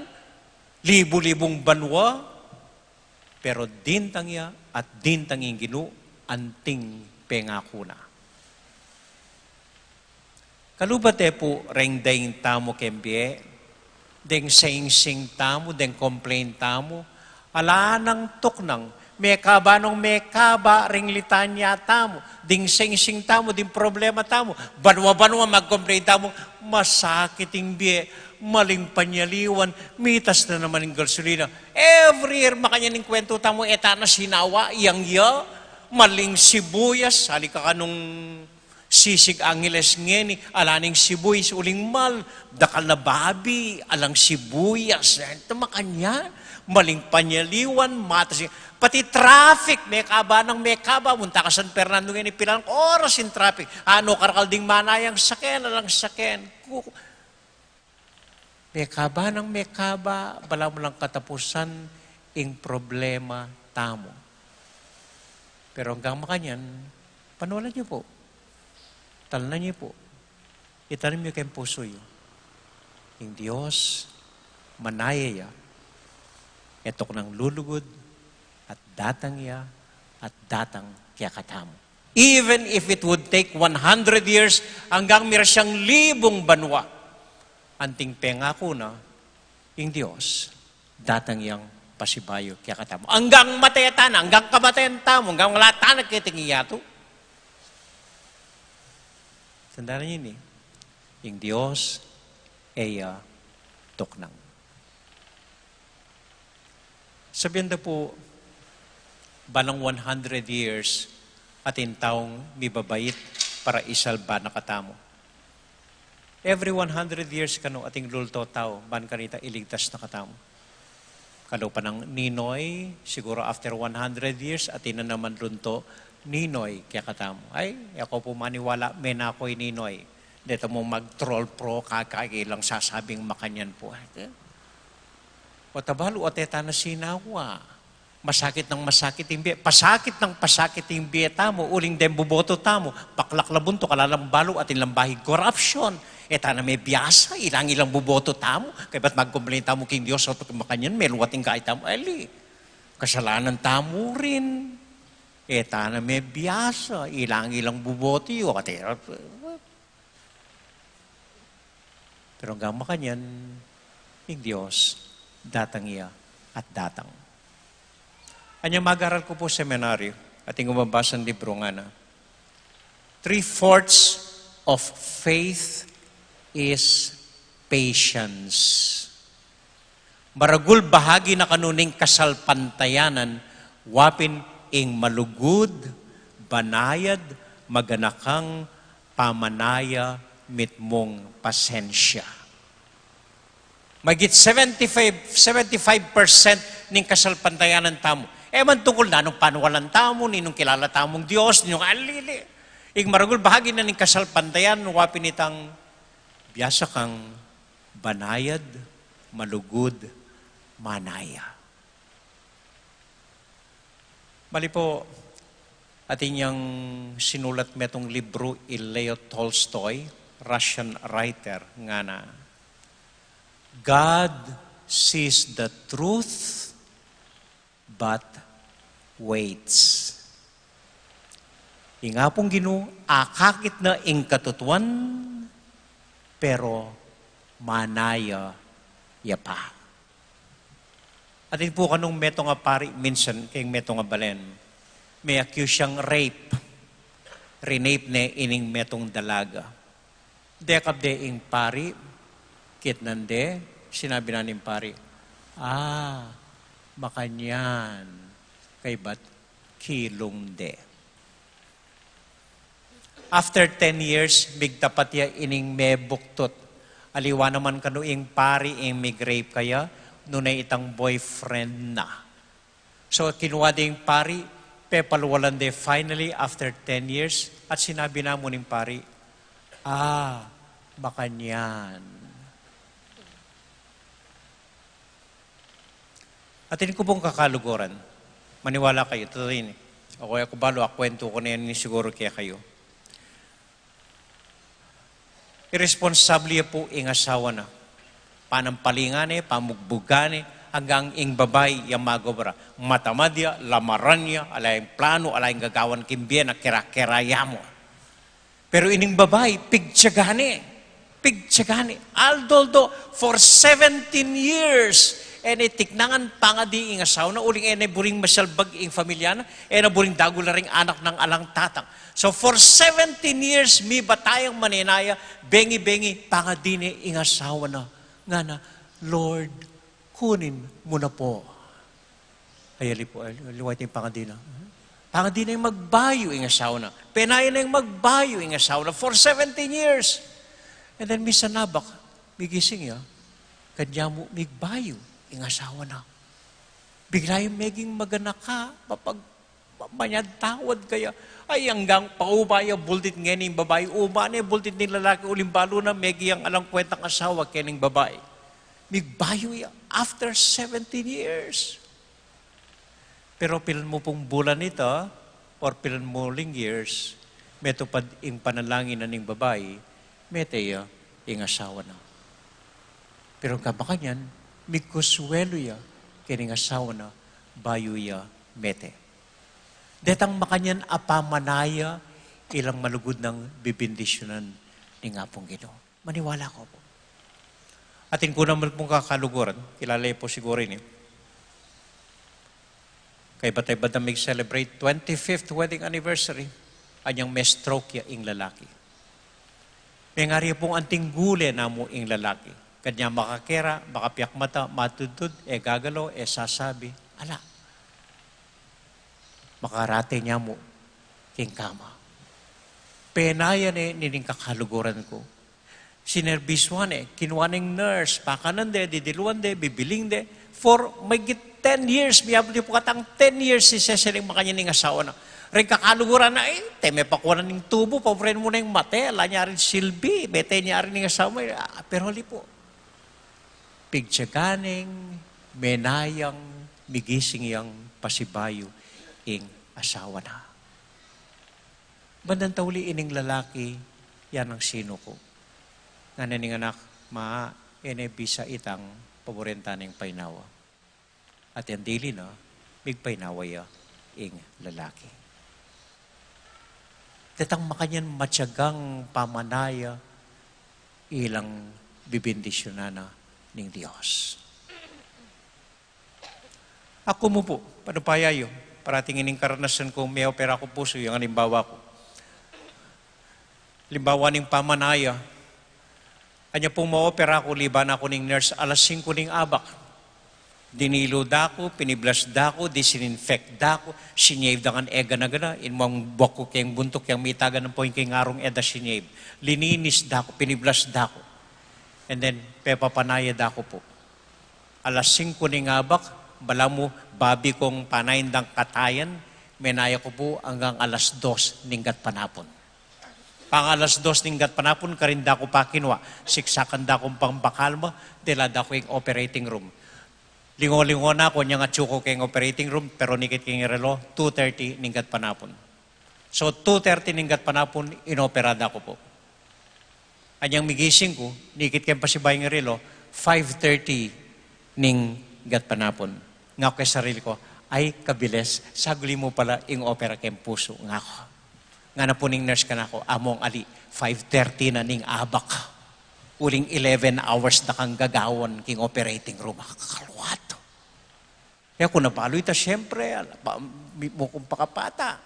libu-libung banwa, pero dintang ya at dintang ing Ginu anting pengaku na. Kalubat e pu reng daing tamu keng bie, deng singsing tamu, deng complain tamu, ala nang tuknang, mekaba nung mekaba ring litanya tamu, ding singsing tamu, ding problema tamu, banwa-banwa mag-complain tamu, masakit ing bie, maling panyaliwan, mitas na naman ing gasolina. Every year, makanyan ing kwentu tamu, e ta na sinawa, yang ya, maling sibuyas, ali ka kanung sisig Angeles ngeni, ala ning sibuyas, uling mal, dakal na babi, alang sibuyas, e, ta makanyan, maling panyaliwan, matas ing, pati traffic, mekaba nang mekaba, munta ka San Fernando ngeni, pilan oras ing traffic, ano karakal ding manayang saken, alang saken, ku-, mekaba nang mekaba, balamu lang katapusan ing problema tamu. Pero anggang makanyan, panualan yu pu. Talnan yu pu. Itanum yu keng pusu yu. Ing Dios, manaya ya, e tuknang lulugud, at datang ya, at datang kekatamu. Even if it would take one hundred years, anggang mira siyang libung banwa, anting pengaku na, ing Dios, datang yang pasibayu kekatamu. Anggang mate ta na, anggang kamatayan tamu, anggang ala ta na keting yatu. Tandanan yu ini, ing Dios, e ya tuknang. Sabian da pu, balang one hundred years, atin taung mibabait para isalba na katamu. Every one hundred years kanu ating lulto tau, ban kanita iligtas na katamu. Kalupa nang Ninoy, siguro after one hundred years, atin na naman lunto Ninoy kekatamu. Ay, e ko pu maniwala, menaku i Ninoy. Deta mu mag-troll pro kaka ilang sasabing makanyan pu. O tabalu, o teta na sinawa. Masakit nang masakit ing bie. Pasakit nang pasakit ing bie tamu, uling deng buboto tamu, paklaklabun to, kalalang balu, atin lang bahig korapsyon. E tana me biasa, ilang-ilang buboto tamu. Kaybat magkomplain tamu king Dios, o to makanyan, meluat ing gaita tamu. Ali, kasalanan tamu rin. E tana me biasa, ilang-ilang buboto yu, ate. Pero anggang makanyan, ing Dios, datang ya at datang. Anyang mag-aral ku pu seminaryo, atin kung mabasang libro ngana, three-fourths of faith is patience. Maragul bahagi na kanu ning kasalpantayanan, wa pin ing malugud, banayad, maganakang pamanaya mitmung pasensya. Mahigit seventy-five, seventy-five percent ning kasalpantayanan tamu, e man tungkul nanung panukalan tamu, ninung kilala tamung Dios, ninung alili. Ing maragul bahagi na ning kasalpantayanan, wa pin itang biasa kang banayad, malugud, manaya. Mali pu, atin yang sinulat metung libru i Leo Tolstoy, Russian writer, ngana, "God sees the truth, but waits." Ing Apung Ginu, akakit na ing katutuan, pero manaya ya pa. Atin pu kanung metung a pari minsan, keng metung a balen, me-accuse yang rape. Rinape ne ining metung dalaga. Dekap de ing pari, kitnan de, sinabi na ning pari, "Ah, makanyan, kaybat kilung de." After ten years, migtapat ya ining mebuktut. Aliwa naman kanu ing pari ing mig-rape kaya, nune itang boyfriend na. So, kinua de ing pari, pepalwalan de finally after ten years, at sinabi na mu ning pari, "Ah, makanyan." Atin ku pung kakaluguran, maniwala kayu, totoo ini. O kaya ku balu, akwentu ku na yan siguru kekayu. Iresponsable ya pu ing asawa na. Panampalingan ne, pamugbugan ne, anggang ing babai yang mag-obra. Matamad ya, lamaran ya, ala yang plano, ala yang gagawan king bie na, kera-kera ya mu. Pero ining babai, pigtiaga ne. Pigtiaga ne. Aldo-aldo, for seventeen years, e ne tiknangan pangadi ing asawa na, uling e ne buring masalbag ing familia na, e ne buring dagul la ring anak nang alang tatang. So for seventeen years, mibatayang manenaya, bengi-bengi, pangadi ne ing asawa na. Ngana, "Lord, kunin mu na pu." Ay, ali pu, ay, aliwa ing pangadi na. Pangadi na yang magbayu ing asawa na. Penaya na yang magbayu ing asawa na for seventeen years. And then, minsan nabak, migising ya, kanyan mu migbayu ing asawa na. Bigla yang meging maganaka, mapag-, ma-, manyad tawad kaya. Ay, anggang pauba ya, bultit ngeni ing babai, uba ne, bultit ning lalaki, uling balu na, megi yang alang kwentang asawa kening babai. Migbayu ya, after seventeen years. Pero pilan mu pung bulan ita, or pilan mu ling years, metupad ing panalangin na ning babai, mete ya ing asawa na. Pero anggang makanyan, migkonsuelo ya kening asawa na, bayu ya mete. Detang makanyan a pamanaya, ilang malugud nang bibindisyunan ning Apung Ginu. Maniwala ko pu. Atin ku naman pung kakaluguran, kilala yu pu siguru ini. Kaybat-aybat na mig-celebrate twenty-fifth wedding anniversary, anyang me-stroke ya ing lalaki. Mengari ya pung anting gule na mu ing lalaki. Kanyan makakera, makapiakmata, matudtud, e gagalaw, e sasabi, ala. Makarate ne mu king kama. Penaya ne nining kakaluguran ku. Sinerbisyuan ne, kinua neng nurse, pakanan de, didiluan de, bibiling de, for mahigit ten years, miyabut ya pu katang ten years, ing seseling makanyan ing asawa na. Ring kakaluguran na, e, teme pa kuanan ning tubu, pobre mu na ing mate, ala nya rin silbi, mete nya rin ing asawa, e, a, pero ali pu. Pigtyaga neng menayang migising yang pasibayu ing asawa na. Bandang tauli ining lalaki, yan ang sinuku. Ngana ning anak, "Ma, e ne bisa itang paboren ta neng painawa." At yang dili na, migpainawa ya ing lalaki. Detang makanyan matyagang pamanaya, ilang bibindisyunan na ning Dios. Aku mu pu, panupaya yu, parating ining karanasan kung meopera ku pusu, yang alimbawa ku. Limbawa ning pamanaya, anya pung maopera ku, liban aku ning nurse, alas singku ning abak. Dinilu da ku, piniblas da ku, disininfect da ku, sinyave da ngan e gana-gana, inmang buak ku keng buntuk yang mitagan nang poing keng arung e da sinyave. Lininis da ku, piniblas da ku. And then, pepapanaya da ku pu. Alas singku ning abak, balamu babi kung panayan dang katayan, menaya ku pu anggang alas dos ning gatpanapun. Pang alas dos ning gatpanapun, karin da ku pa kinua, siksakan da kung pangbakalma, dela da ku ing operating room. Lingo-lingo na ku, anyang atsu ku keng operating room, pero nikit keng relo, two thirty ning gatpanapun. So, two thirty ning gatpanapun, inopera da ku pu. Anyang migising ku, nikit keng pasibayu ing relo, five thirty ning gatpanapun. Ngaku keng sarili ku, "Ay, kabilis, saguli mu pala ing opera keng pusu," ngaku. Ngana pu ning nurse kanaku, "Among ali, five thirty na ning abak. Uling eleven hours da kang gagawan king operating room, kakaluat." E ku na balu ita, siyempre, ala, pa, mi-, mu kung pakapata.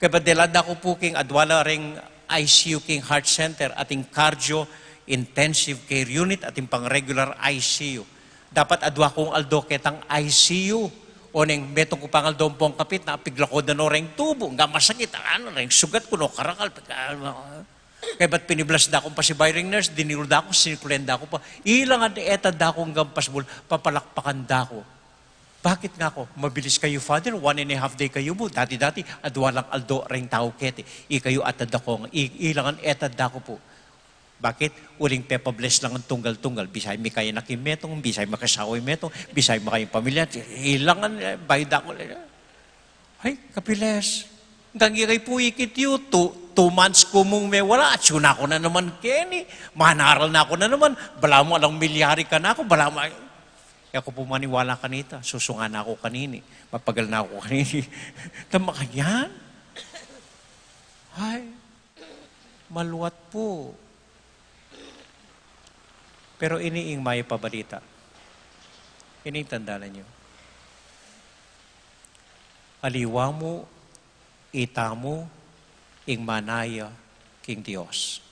Kaya ba dela da ku pu king adwa la ring I C U king heart center at ing cardio intensive care unit at ing pang regular I C U. Dapat adwa kung aldo ketang I C U. Oneng metung ku pang aldo pong kapit na, piglako da no reng tubu, nga masakit, ano, reng sugat ku no karakal. Kaya ba't piniblas da kung pasibayu ring nurse, dinilu da ku, sinikulen da ku pa. Ilangan eta da ku anggang pasbul, papalakpakan da ku. Bakit ngaku, "Mabilis kayu, Father, one and a half day kayu mu. Dati-dati, adwa lang aldo reng tau keti. Ikayu atad da ku, i-, ilangan etad da ku pu." Bakit? Uling pepa-bless lang ang tunggal-tunggal. Bisay mi kaya na king metung, bisay makasawa ing metung, bisay makaya ing pamilya, ilangan, e, bayu da ku. Ay, kabilis. Anggang ikayu pu ikit yu, two, two months ku mung mewala, atsu na ku na naman keni, manaral na ku na naman, balamu alang milyari kanaku, balamu, e ku pu maniwala kanita, susungan na ku kanini, mapagal na ku kanini. Tama kanyan? Ay, maluat pu. Pero ini ing mayap a balita. Ini ing tandaan yu. Aliwa mu, ita mu, ing manaya king Dios.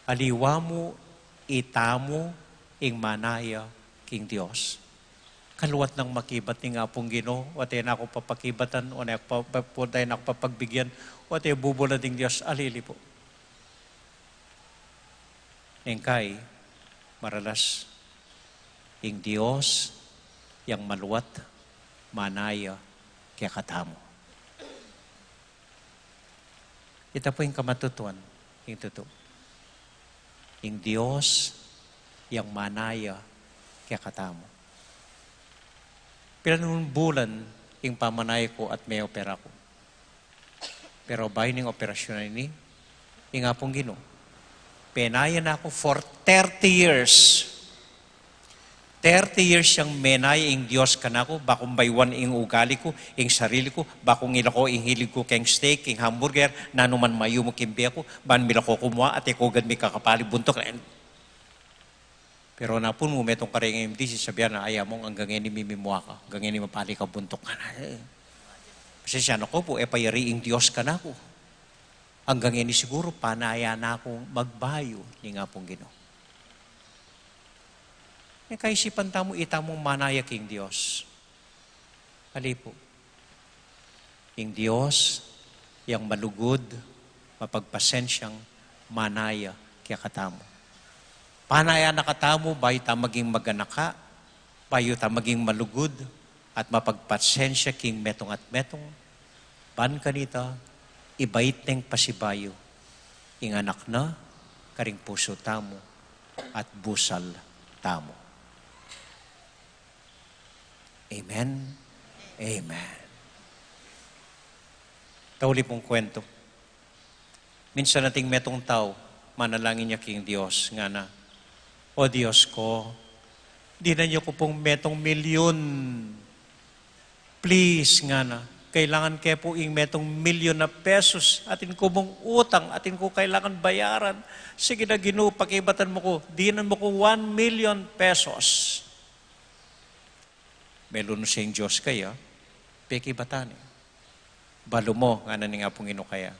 Aliwa mu, ita mu, ing manaya king Dios. Kaluat nang makibat ning Apung Ginu, o ate na ku papakibatan, o ate na ku pa-, pa-, o ate na ku papagbigyan, o ate bubula ding Dios, alili pu. Engkay, maralas, ing Dios, yang maluat, manaya, kekatamu. Ita pu ing kamatutuan, ing tutu. Ing Dios, yang manaya, kekatamu. Pilan nung bulan, ing pamanaya ku at me-opera ku. Pero bayu ning operasyun a ini, ing Apung Ginu, penaya na ku for thirty years. Thirty years yang menaya ing Dios kanaku, bakung bayuan ing ugali ku, ing sarili ku, bakung ilako ing hilig ku keng steak, keng hamburger, nanu man mayumu king bie ku, ban milako ku mua, ate ku agad mikakapali buntuk. Pero napun mu metung kareng M D C, sabian na, "Ay, Among, anggang ngeni mimimua ka, anggang ngeni mapali ka buntuk ka na." E, pasensya na ku pu, e pa yari ing Dios kanaku. Anggang ngeni siguru, panaya na kung magbayu ning Apung Ginu. E, kaisipan tamu, ita mung manaya king Dios. Ali pu. Ing Dios, yang malugud, mapagpasensyang manaya kekatamu. Panaya na katamu, bayu ta maging maganaka, Bayu ta maging malugud at mapagpasensya king metung at metung, ban kanita, ibait neng pasibayu ing Anak na karing pusu tamu at busal tamu. Amen. Amen. Tauli pung kuwentu. Minsan ating metung tau, manalangin ya king Dios, ngana, "O Dios ko, dinan yu ku pung metung milyun. Please," ngana, "kailangan ke pu ing metung milyun na pesos. Atin ku mung utang, atin ku kailangan bayaran. Sige na, Ginu, pakibatan mu ku, dinan mu ku one million pesos." Melunus ing Dios kaya, pekibatan ne. "Balu mu," ngana ning Apung Ginu kaya,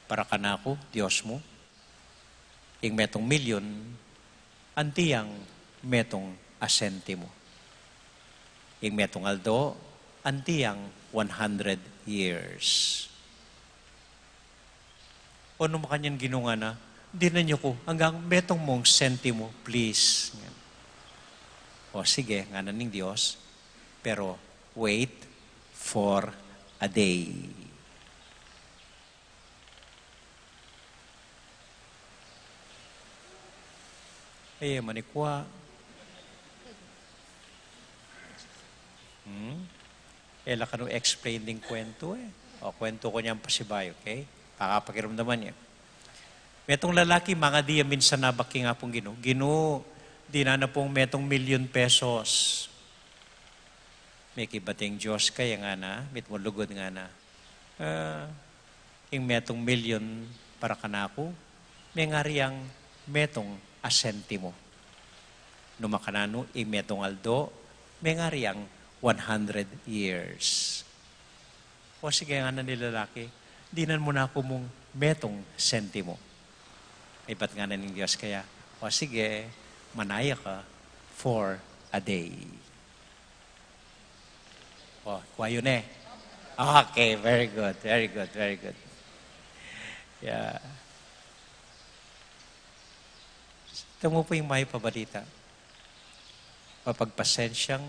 "para kanaku, Dios mu, ing metung milyun, anti yang metung a sentimu. Ing metung aldo, anti yang one hundred years." "O, nu makanyan, Ginu?" ngana, "Dinan yu ku anggang metung mung sentimu, please." "O sige," ngana ning Dios, "pero wait for a day." Ay, manikwa. Hmm? E la kanu explain ding kuwentu e. O, kuwentu ku nyan pasibayu, okay? Pakapakiramdaman yu. Metung lalaki, mangadi ya minsan abak king Apung Ginu, "Ginu, dinan na pung metung milyun pesos." Mekibat ing Dios kaya, ngana, mitmung lugud, ngana, "Ah, ing metung milyun para kanaku, mengari yang metung a sentimu. Nu makananu, ing metung aldo, mengari yang one hundred years." "O sige," ngana ning lalaki, "dinan mu na ku mung metung sentimu." Ibat ngana ning Dios kaya, "O sige, manaya ka for a day." O, kwa yu ne? Okay, very good, very good, very good. Yeah. Tamu pu ing mayap a balita. Mapagpasensyang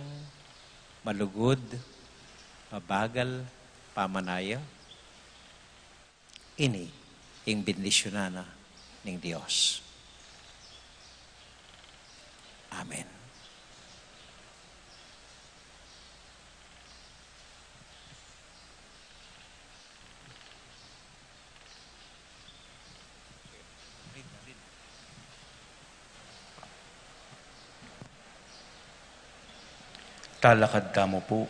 malugud, mabagal pamanaya, ini ing bendisyunan na ning Dios. Amen. Talakad tamu pu.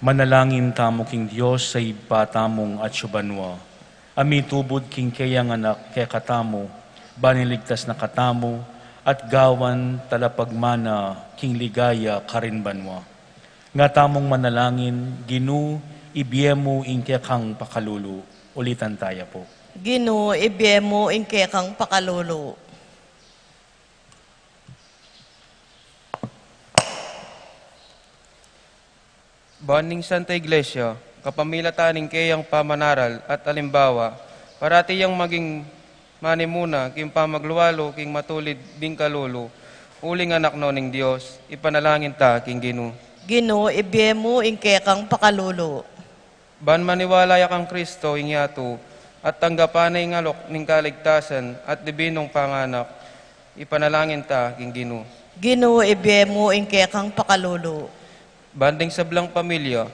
Manalangin tamu king Dios a Ibpa tamung atsu banua, a mitubud king keyang Anak kekatamu, ban iligtas na katamu, at gawan talapagmana king ligaya karin banua. Nga tamung manalangin, Ginu, ibie mu ing kekang pakalulu. Ulitan taya pu. Ginu, ibie mu ing kekang pakalulu. Ban ning Santa Iglesia, kapamilatan ning keyang pamanaral at alimbawa, parati yang maging manimuna king pamaglualu king matulid ding kalulu, uling anak no ning Dios, ipanalangin ta king Ginu. Ginu, ibie mu ing kekang pakalulu. Ban maniwala ya kang Kristo ing yatu, at tanggapan na ing alok ning kaligtasan at dibinung panganak, ipanalangin ta king Ginu. Ginu, ibie mu ing kekang pakalulu. Ban ding sablang pamilya,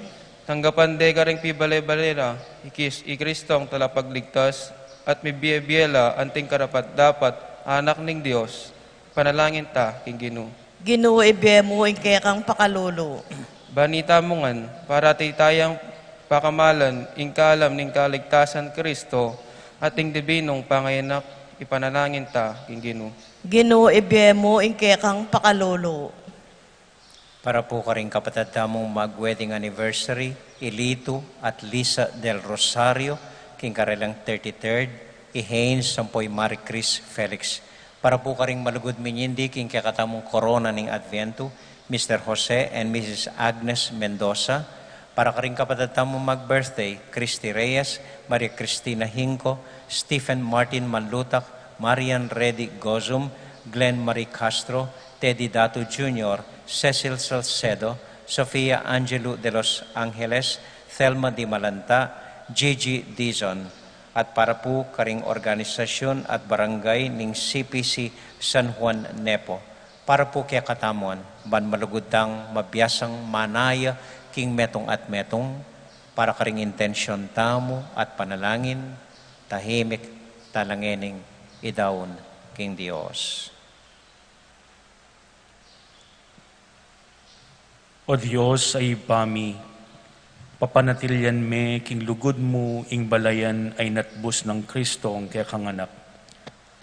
tanggapan de karing pibale-bale ra i Kis-, i Kristong talapagligtas, at mibie-bie la anting karapat-dapat anak ning Dios, panalangin ta king Ginu. Ginu, ibie mu ing kekang pakalulu. Ban itamu ngan, parati tayang pakamalan ing kalam ning kaligtasan Kristo, at ing dibinung panganak, ipanalangin ta king Ginu. Ginu, ibie mu ing kekang pakalulu. Para pu karing kapatad tamung mag-wedding anniversary, i Lito at Lisa Del Rosario, king karelang thirty-third, i Haynes ampo i Marie Chris Felix. Para pu karing malugud minyindi king kekatamung korona ning Advento, Mister Jose and Missus Agnes Mendoza. Para karing kapatad tamung mag-birthday, Christy Reyes, Maria Cristina Hinco, Stephen Martin Manlutak, Marian Reddy Gozum, Glenn Marie Castro, Teddy Datu Junior, Cecil Salcedo, Sofia Angelu de los Angeles, Thelma Di Malanta, Gigi Dizon, at para pu karing organisasyun at barangay ning C P C San Juan Nepo. Para pu kekatamu, ban malugud tang mabiasang manaya king metung at metung, para karing intensyun tamu at panalangin, tahimik tala ngening idaun king Dios. O Dios a Ibpa mi, papanatilian me king lugud mu ing balayan a inatbus nang Kristong kekang Anak.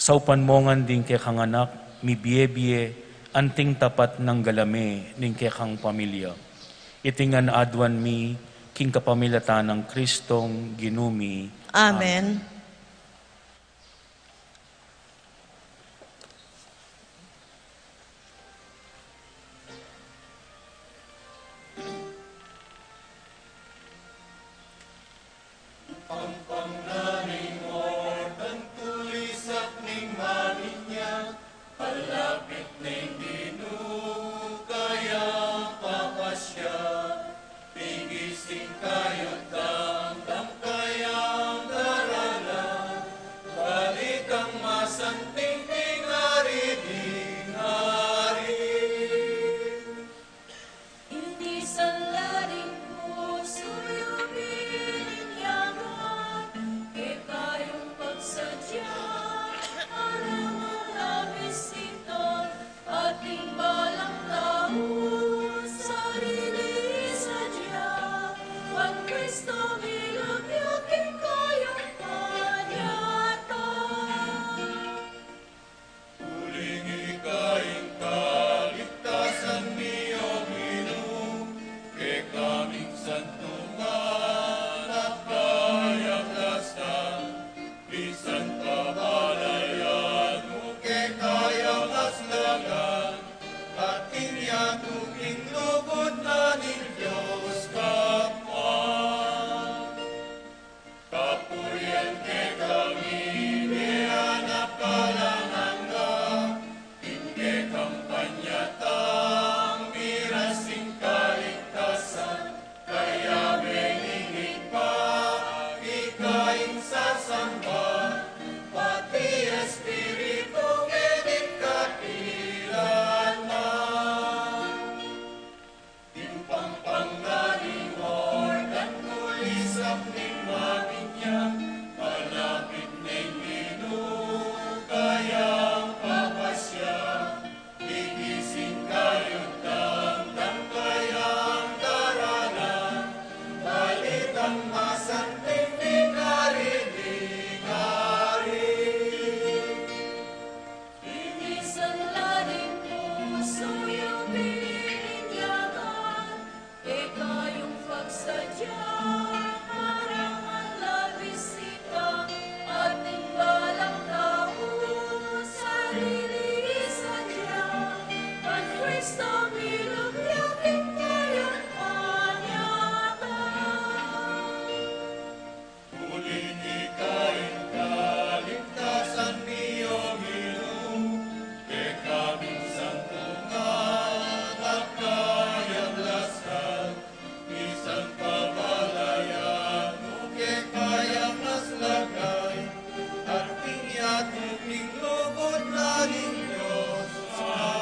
Saupan mu ngan ding kekang Anak mibie-bie anting tapat nang galame ning kekang pamilya. Iti ngan aduan mi king kapamilatan nang Kristong Ginu mi. Amen. Amen. Pampang na ning Jordan, tulisap ning maminyak, palapit ning Ginu, kaya papasya. Migising kayu't damdam kayang daralan, balitang masanting ning Ari ding ari. Iti sanla ning pusu yu bininyagan, kekayung pagsadya, para malabis ita, ating balang tau, sarili sadya, ban Kristo milagyu king kayang panyatang. Uling ika ing kaligtasan mi, o Ginu, kekaming santungan at kayablasan, misan pa balayan mu kekayang aslagan, ating yatu king lugud na ning Dios Gama. Kapurian kekami, mianak alang angga, king kekang panyatang, miras ing kaligtasan, kaya mening Ibpa, ika ing sasamba, pati Espiritu, ngeni't kapilan man. King pampang na ning Jordan, tulisap ning maminyak, palapit ning Ginu, kayang papasya. Migising kayu't damdam kayang daralan, balitang masanting ning Ari ding ari. Iti sanla ning pusu yu bininyagan, kekayung pagsadya, para malabis ita, ating balang tau, sarili sadya, ban Kristo milagyu king kayang panyatang. Uling ika ing kaligtasan mi, o Ginu, kekaming santungan at kayablasan, misan pa balayan mu kekayang aslagan, ating yatu king lugud na ning Dios Ama.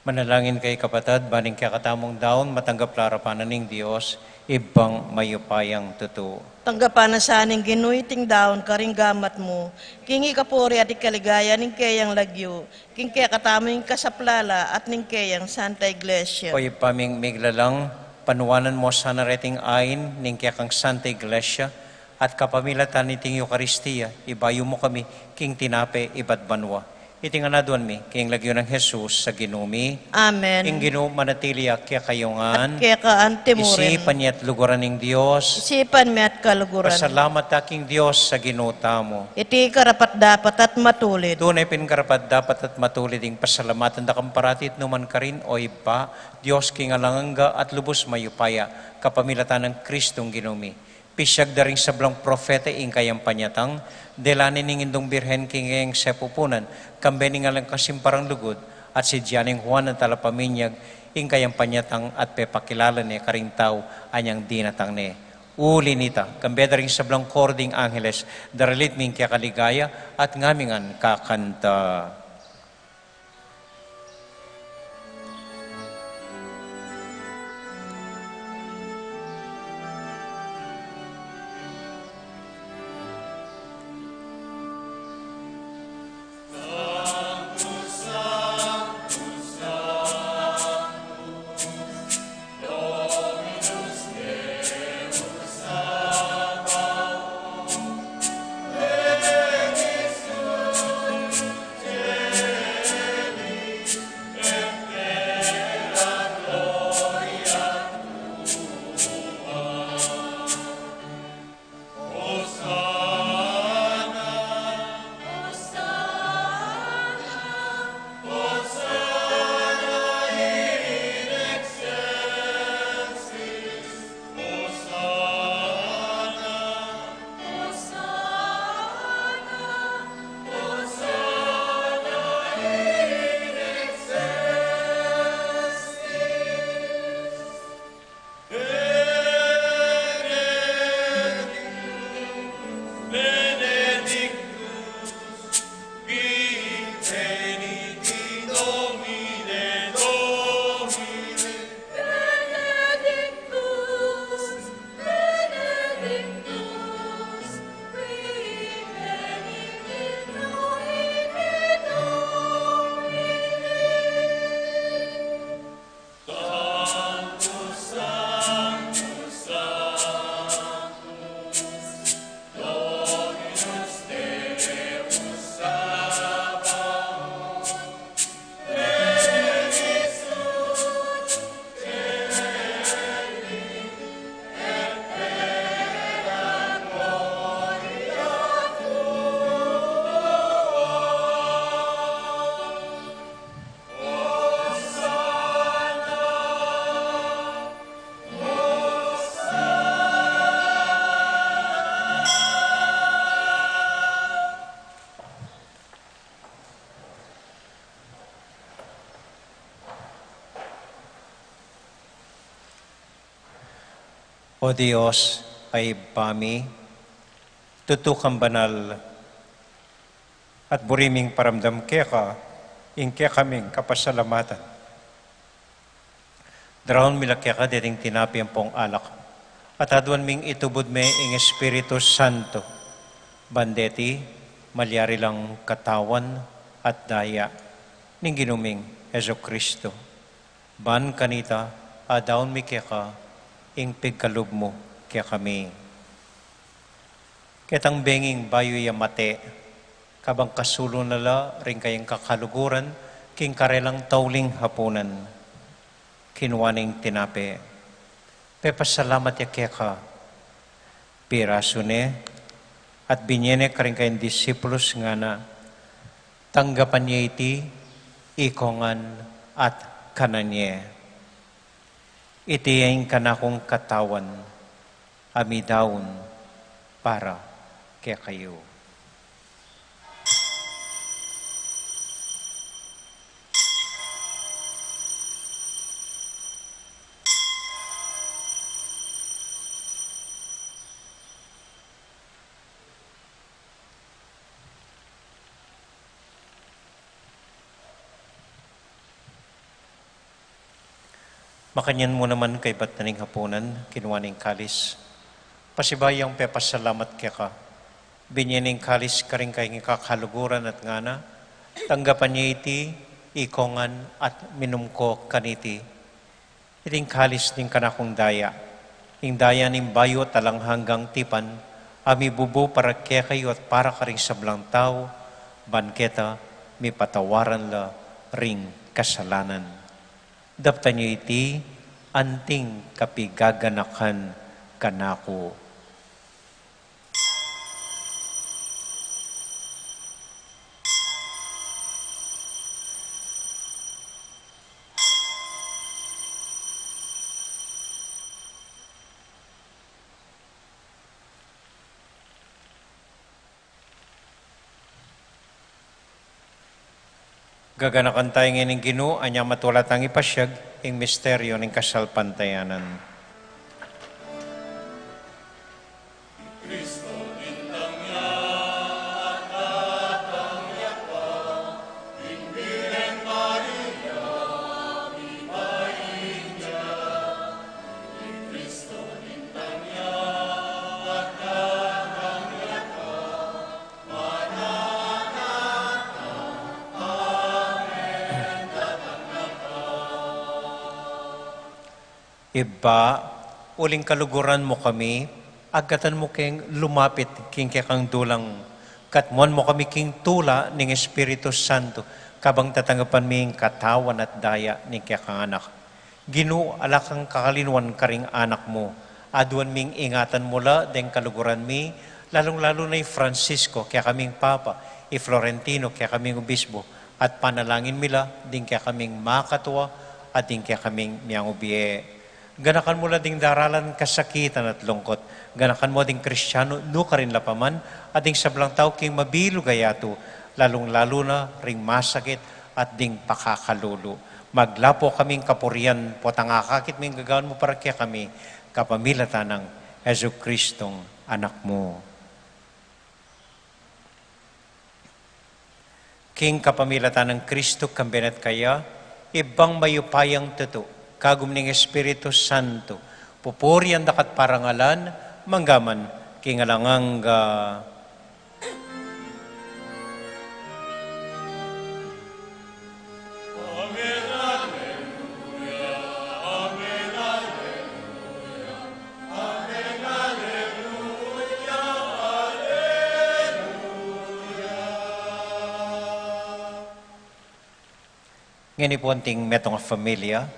Manalangin kayu, kapatad, ban ing kekatamung daun matanggap la arapan na ning Dios, Ibpang mayupayang tutu. Tanggapan na sa ning Ginu iting daun karing gamat mu, king ikapuri at ikaligayan ning keyang lagyu, king kekatamung kasaplalan at ning keyang Santa Iglesia. O Ibpa ming miglalang, panuanan mu sana reting ain ning kekang Santa Iglesia, at kapamilatan niting Eukaristia, ibayu mu kami king tinape ibat banua. Iti ngan aduan mi king lagyu nang Jesus a Ginu mi. Amen. Ing Ginu manatili ya kekayu ngan. At keka anti mu rin. Isipan ya at luguran ing Dios. Isipan mi at kaluguran. Pasalamat ta king Dios a Ginu tamu. Iti karapat-dapat at matulid. Tune pin karapat-dapat at matulid ing pasalamatan da kang parati at nukarin man, o Ibpa, Dios king alang angga at lubus mayupaya, kapamilatan nang Kristong Ginu mi. Pisyag da ring sablang propeta ing kayang panyatang, dela ne ning Indung Birhen king kayang sepupunan, kambe ning alang kasimparang lugud, at si Dianing Juan a talapaminyag ing kayang panyatang at pepakilala ne karing tau anyang dinatang ne. Uli nita, kambe da ring sablang koro ding angeles, daralit mi ing keka ligaya at ngami ngan kakanta. O Dios, a Ibpa mi, tutu kang banal, at buri ming paramdam keka ing kekaming kapasalamatan. Daraun mi la keka deting tinape ampong alak, at aduan ming itubud me ing Espiritu Santo, ban deti malyari lang katawan at daya ning Ginu ming Jesucristo. Ban kanita, adaun mi keka ing pigkalub mu kekami. Ketang benging bayu ya mate, kabang kasulu na la ring kayang kakaluguran king karelang tauling hapunan, kinua ne ing tinape, pepasalamat ya keka, pirasu ne, at binie ne karing kayang disipulus, ngana, tanggapan ye iti ikongan at kanan ye. Iti ing kanakung katawan a midaun para kekayu. Makanyan mu naman kaybat na ning hapunan, kinua ne ing kalis, pasibayu yang pepasalamat keka, binie ne ing kalis karing kayang kakaluguran at ngana, tanggapan ye iti ikongan at minum ko kaniti. Iti ing kalis ning kanakung daya, ing daya ning bayu at alang anggang tipan, a mibubu para kekayu at para karing sablang tau, ban keta mipatawaran la ring kasalanan. Daptan ye iti anting kapigaganakan kanaku. Gaganakan taya ngening Ginu, anya matula tang ipasyag ing misteryo ning kasalpantayanan. Ibpa, uling kaluguran mu kami, agkatan mu keng lumapit king kekang dulang, katmuan mu kami king tula ning Espiritu Santo, kabang tatanggapan mi ing katawan at daya ning kekang Anak. Ginu, ala kang kakalinuan karing anak mu. Aduan ming ingatan mu la deng kaluguran mi, lalung-lalu na i Francisco, kekaming Papa, i Florentino, kekaming Obispo, at panalangin mi la ding kekaming makatua, at ding kekaming miangubie. Ganakan mu la ding daralan kasakitan at lungkot. Ganakan mu ding Kristiano nukarin la pa man, at ding sablang tau king mabilug a yatu, lalung-lalu na ring masakit at ding pakakalulu. Maglapo kaming kapurian, potang akakit ming gagawan mu para kekami, kapamilatan nang Jesucristong Anak mu. King kapamilatan nang Kristo, kambe na at kaya, Ibpang mayupayang tutu, kagum ning Espiritu Santo, pupurian da ka at parangalan, mangga man king alang angga. Ngeni pu anting metung a familia,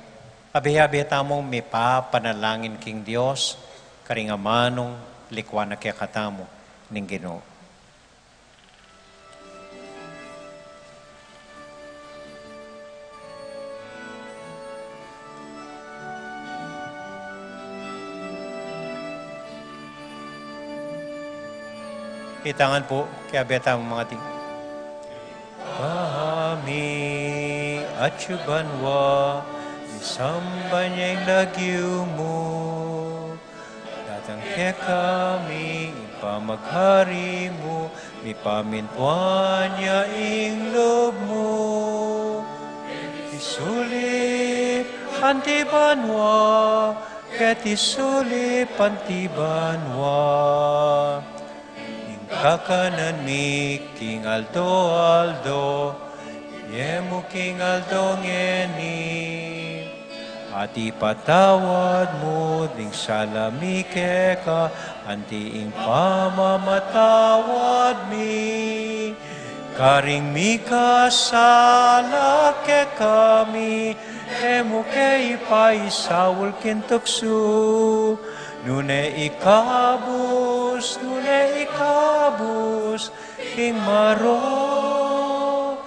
abe-abe tamung mipapanalangin king Dios, karing amanung likuan na kekatamu ning Ginu. Itangan pu, kaya beta mga ting. Ibpa mi, atsu ka banua, misamban ya ing lagyu mu. Datang kekami ing pamaghari mu, mipamintuan ya ing lub mu. Keti sulip anti banua, keti sulip anti banua. Ing kakanan mi king aldo-aldo, ibie mu king aldo ngeni. At ipatawad mu ding sala mi keka, anti ing pamamatawad mi karing mikasala kekami. E mu ke ipaisaul king tuksu, nune ikabus, nune ikabus king marok.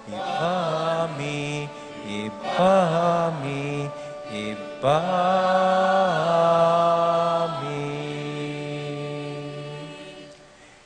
Ibpa mi, Ibpa mi, Ibpa mi.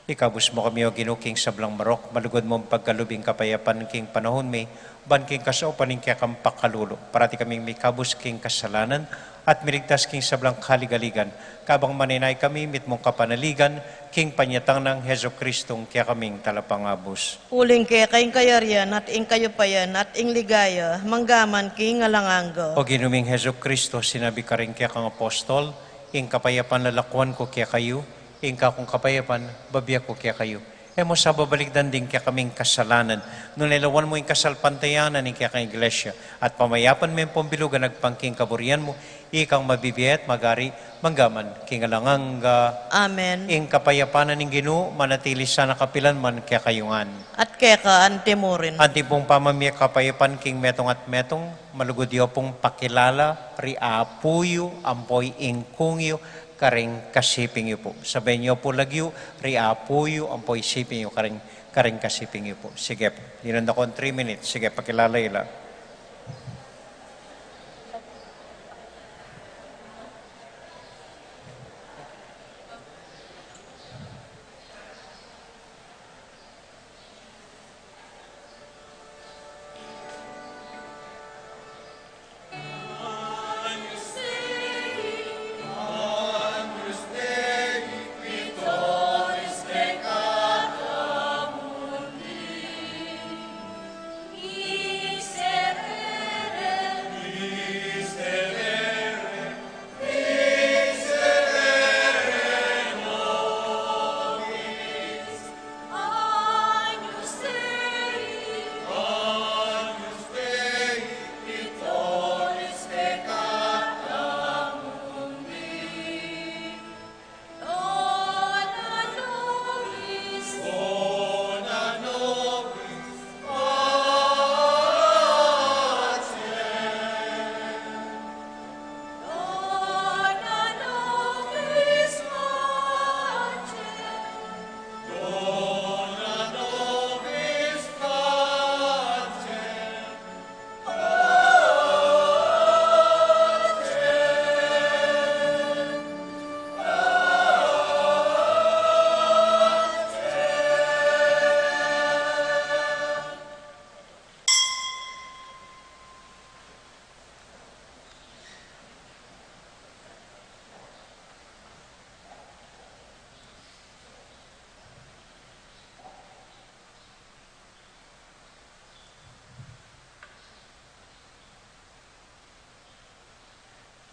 Ikabus mu kami, O Ginu, king sablang marok, malugud mung pagkalub ing kapayapan king panahun mi, ban king kasaupan ning kekang pakalulu, parati kaming mikabus king kasalanan, at miligtas king sablang kaligaligan, kabang manenaya kami mitmung kapanaligan, king panyatang nang Jesucristong kekaming Talapangabus. Uling keka ing kayarian, at ing kayupayan, at ing ligaya, manggaman king alang angga. O Ginu ming Jesucristo, sinabi karing kekang apostol, ing kapayapan lalakuan ku kekayu, ing kakung kapayapan babie ku kekayu. E mu sa babalikdan ding kekaming kasalanan, nune lawan mu ing kasalpantayanan ning kekang Iglesia, at pamayapan me ampong bilug a agpang king kaburian mu, ikang mabibie at magari, manggaman king alang angga. Amen. Ing kapayapan na ning Ginu, manatili sana kapilan man kekayu ngan. At keka anti murin. Anti pung pamamie kapayapan king metung at metung, malugud yu pung pakilala ri Apu yu ampo ing Kung yu karing kasiping yu pu. Saben yu pu lagyu, ri Apu yu ampo ing siping yu karing, karing kasiping yu pu. Sige pu. Dinan da kong three minutes. Sige, pakilala yu la.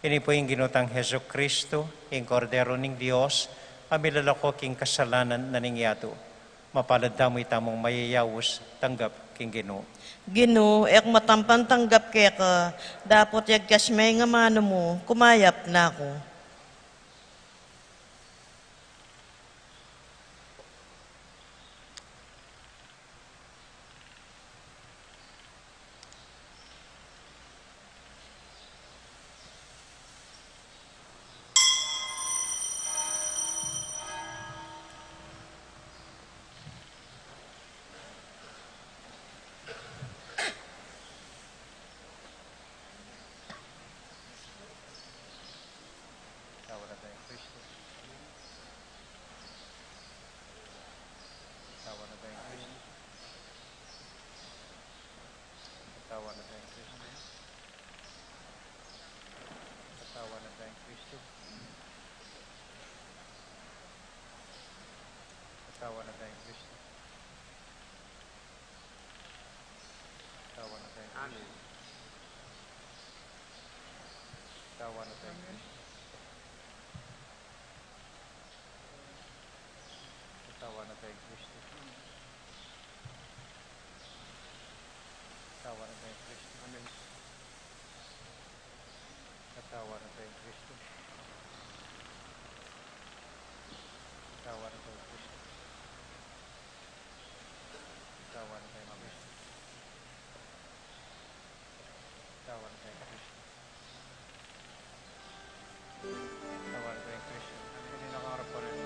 Ini pu ing Ginu tang Jesucristo, ing Kordero ning Dios, a milalako king kasalanan na ning yatu. Mapalad tamu itamung mayayaus tanggap king Ginu. Ginu, e ku matampan tanggap keka, dapot yagkas me ing amanu mu, kumayap na ku. Katawan na tayang Kristo. Katawan na tayang Kristo. Katawan na tayang Kristo. Katawan na tayang Kristo. Katawan na tayang Kristo. Katawan na tayang Kristo. Amen. Katawan na tayang Kristo. Katawan na tayang Kristo. Katawan na tayang Kristo. Amen. Katawan na tayang Kristo. Katawan na tayang Kristo. Katawan na tayang Kristo. Katawan na tayang Kristo. Katawan na tayang Kristo. Amen. Pwede na kaharap pa rin.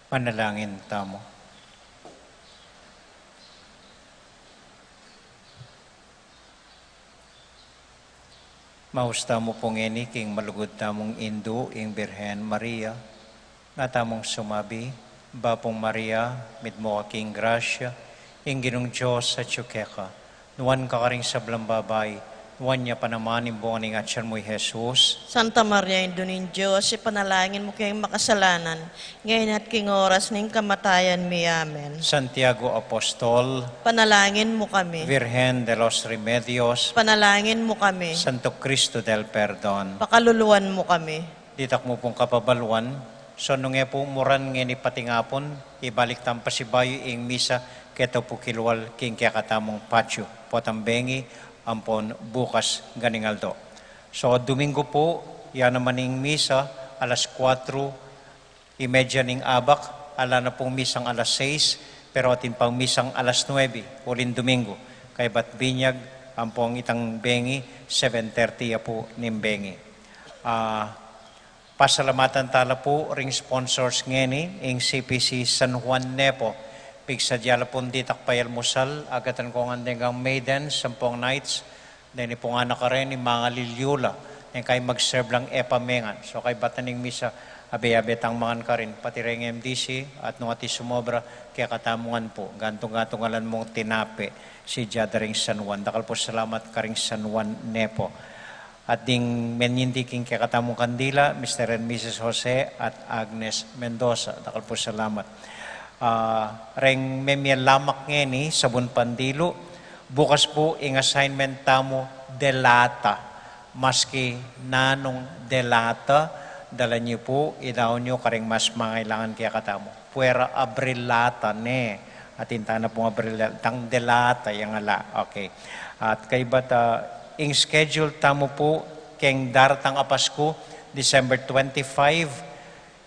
Manalangin tamu. Maus tamu pu ngeni king malugud tamung Indu, ing Birhen Maria, nga tamung sumabi, Bapung Maria, mitmu ka king grasya, ing Ginung Dios atyu keka, nuan ka karing sablang babai, nuan ya pa naman ing bunga ning atyan mu, i Jesus. Santa Maria, Indu ning Dios, ipanalangin mu keng makasalanan, ngeni at king oras ning kamatayan mi. Amen. Santiago Apostol, panalangin mu kami. Virgen de los Remedios, panalangin mu kami. Santo Cristo del Perdon, pakaluluan mu kami. Ditak mu pung kapabaluan, so nung e pu muran ngeni patingapun, ibalik tang pasibayu ing misa keta pu kilual king kekatamung patyu, potang bengi ampon bukas ganing aldo. So Domingo pu, ya naman ing misa alas kuatro y media ning abak, ala na pung misang alas sais, pero atin pang misang alas nuebe, uling Domingo, kaybat binyag ampon itang bengi, seven thirty ya pu ning bengi. Ah, Pasalamatan tala pu ring sponsors ngeni, ing C P C San Juan Nepo. Pigsadya la pung ditak payalmusal, agatan ko ngan deng maidens ampong knights, deni pung anak a reni, mangalilyu la, deng kai mag-serve lang e pa mengan. So kaybat na ning misa, abe-abe tang mangan karin, pati reng M D C, at nung atin sumobra, kekatamu ngan pu, gantung-gantung alan mung tinape, sadya da ring San Juan. Dakal pu salamat karing San Juan Nepo. At ding menyindi king kekatamung kandila, Mister and Missus Jose at Agnes Mendoza. Dakal pu salamat. Ah, reng memie lamak ngeni, sabun pandilu, bukas pu ing assignment tamu, delata. Maski nanung delata, dalan yu pu, idaun yu karing mas mangailangan kekatamu. Puwera abril lata ne. Atin tana pung abril, tang delata yang ala. Okay. At kaybat, ah, ing schedule tamu pu, keng daratang a Pasku, December twenty-five,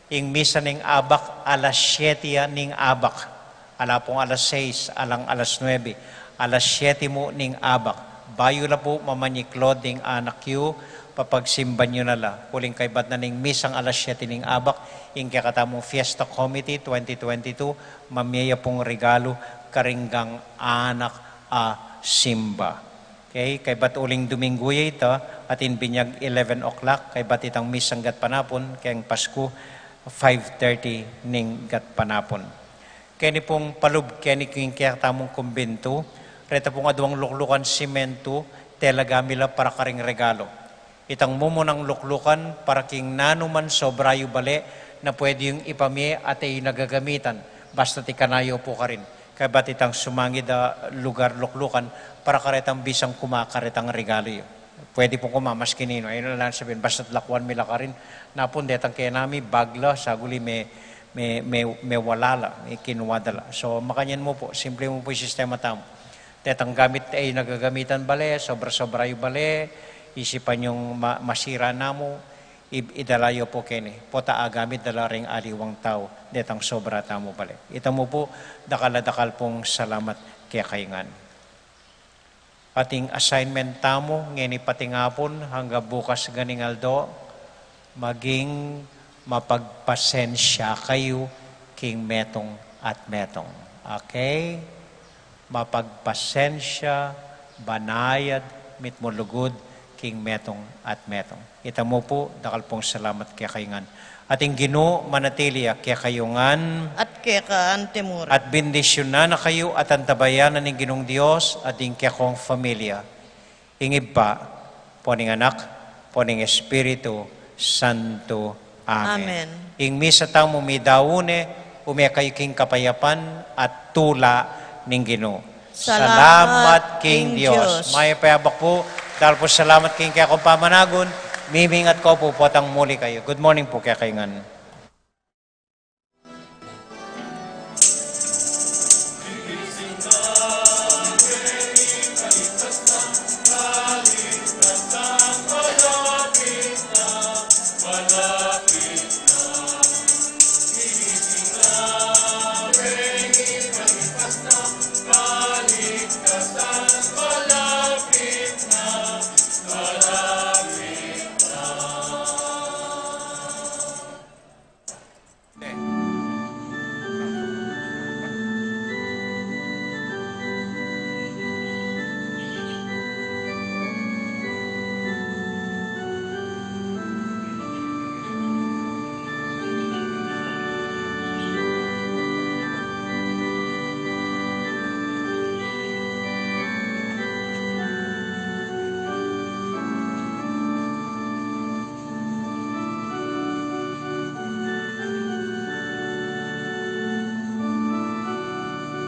ing misa ning abak, alas siete ya ning abak. Ala pung alas sais, alang alas nuebe. Alas siete mu ning abak. Bayu la pu mamanyiklod ding anak yu, papagsimban yu na la. Uling kaybat na ning misang alas siete ning abak, ing kekatamung Fiesta Committee twenty twenty-two, mamie ya pung regalu karing anak a simba. Okay, kaybat uling Domingo ya ita, atin binyag eleven o'clock, kaybat itang misang gatpanapun, keng Pasku, five thirty ning gatpanapun. Keni pung palub keni king kekatamung kumbintu, reta pung aduang luklukan simentu, tela gami la para karing regalu. Itang mumunang luklukan para king nanu man sobra yu bale na pwede yung ipamie at e yu nagagamitan, basta't ikana yu pu karin. Kaybat itang sumangid a lugar luklukan para karetang bisang kuma karetang regalu yu. Pwede pung kuma maski ninu. Ayun na lang sabihin, basta't lakuan mi la karin. Napun detang kenami, bag la, saguli me, me, me, mewala la, me kinua da la. So, makanyan mu pu, simple mu pu ing sistema tamu. Detang gamit e yu nagagamitan bale, sobra-sobra yu bale, isipan yung ma-, masira na mu, i-, idala yu pu keni. Pota agamit da la ring aliwang tau, detang sobra tamu bale. Ita mu pu, dakal a dakal pung salamat kekayu ngan. Ating assignment tamu, ngeni patingapun, anggang bukas ganing aldo, maging mapagpasensya kayu king metung at metung. Okay? Mapagpasensya, banayad, mitmung lugud, king metung at metung. Ita mu pu, dakal pung salamat kekayu ngan. At ing Ginu manatili ya kekayu ngan. At keka antimurin. At bendisyunan na kayu at antabayanan ning Ginung Dios at ding kekong familia. Ing Ibpa, ampo ning Anak, ampo ning Espiritu Santo. Amen. Amen. Ing misa tamu midaun ne, ume kayu king kapayapan at tula ning Ginu. Salamat Salamat king king Dios. Dios. Mayap a abak pu, dakal pu salamat king kekong pamanagun, mimingat ko pu potang muli kayu. Good morning pu kekayu ngan.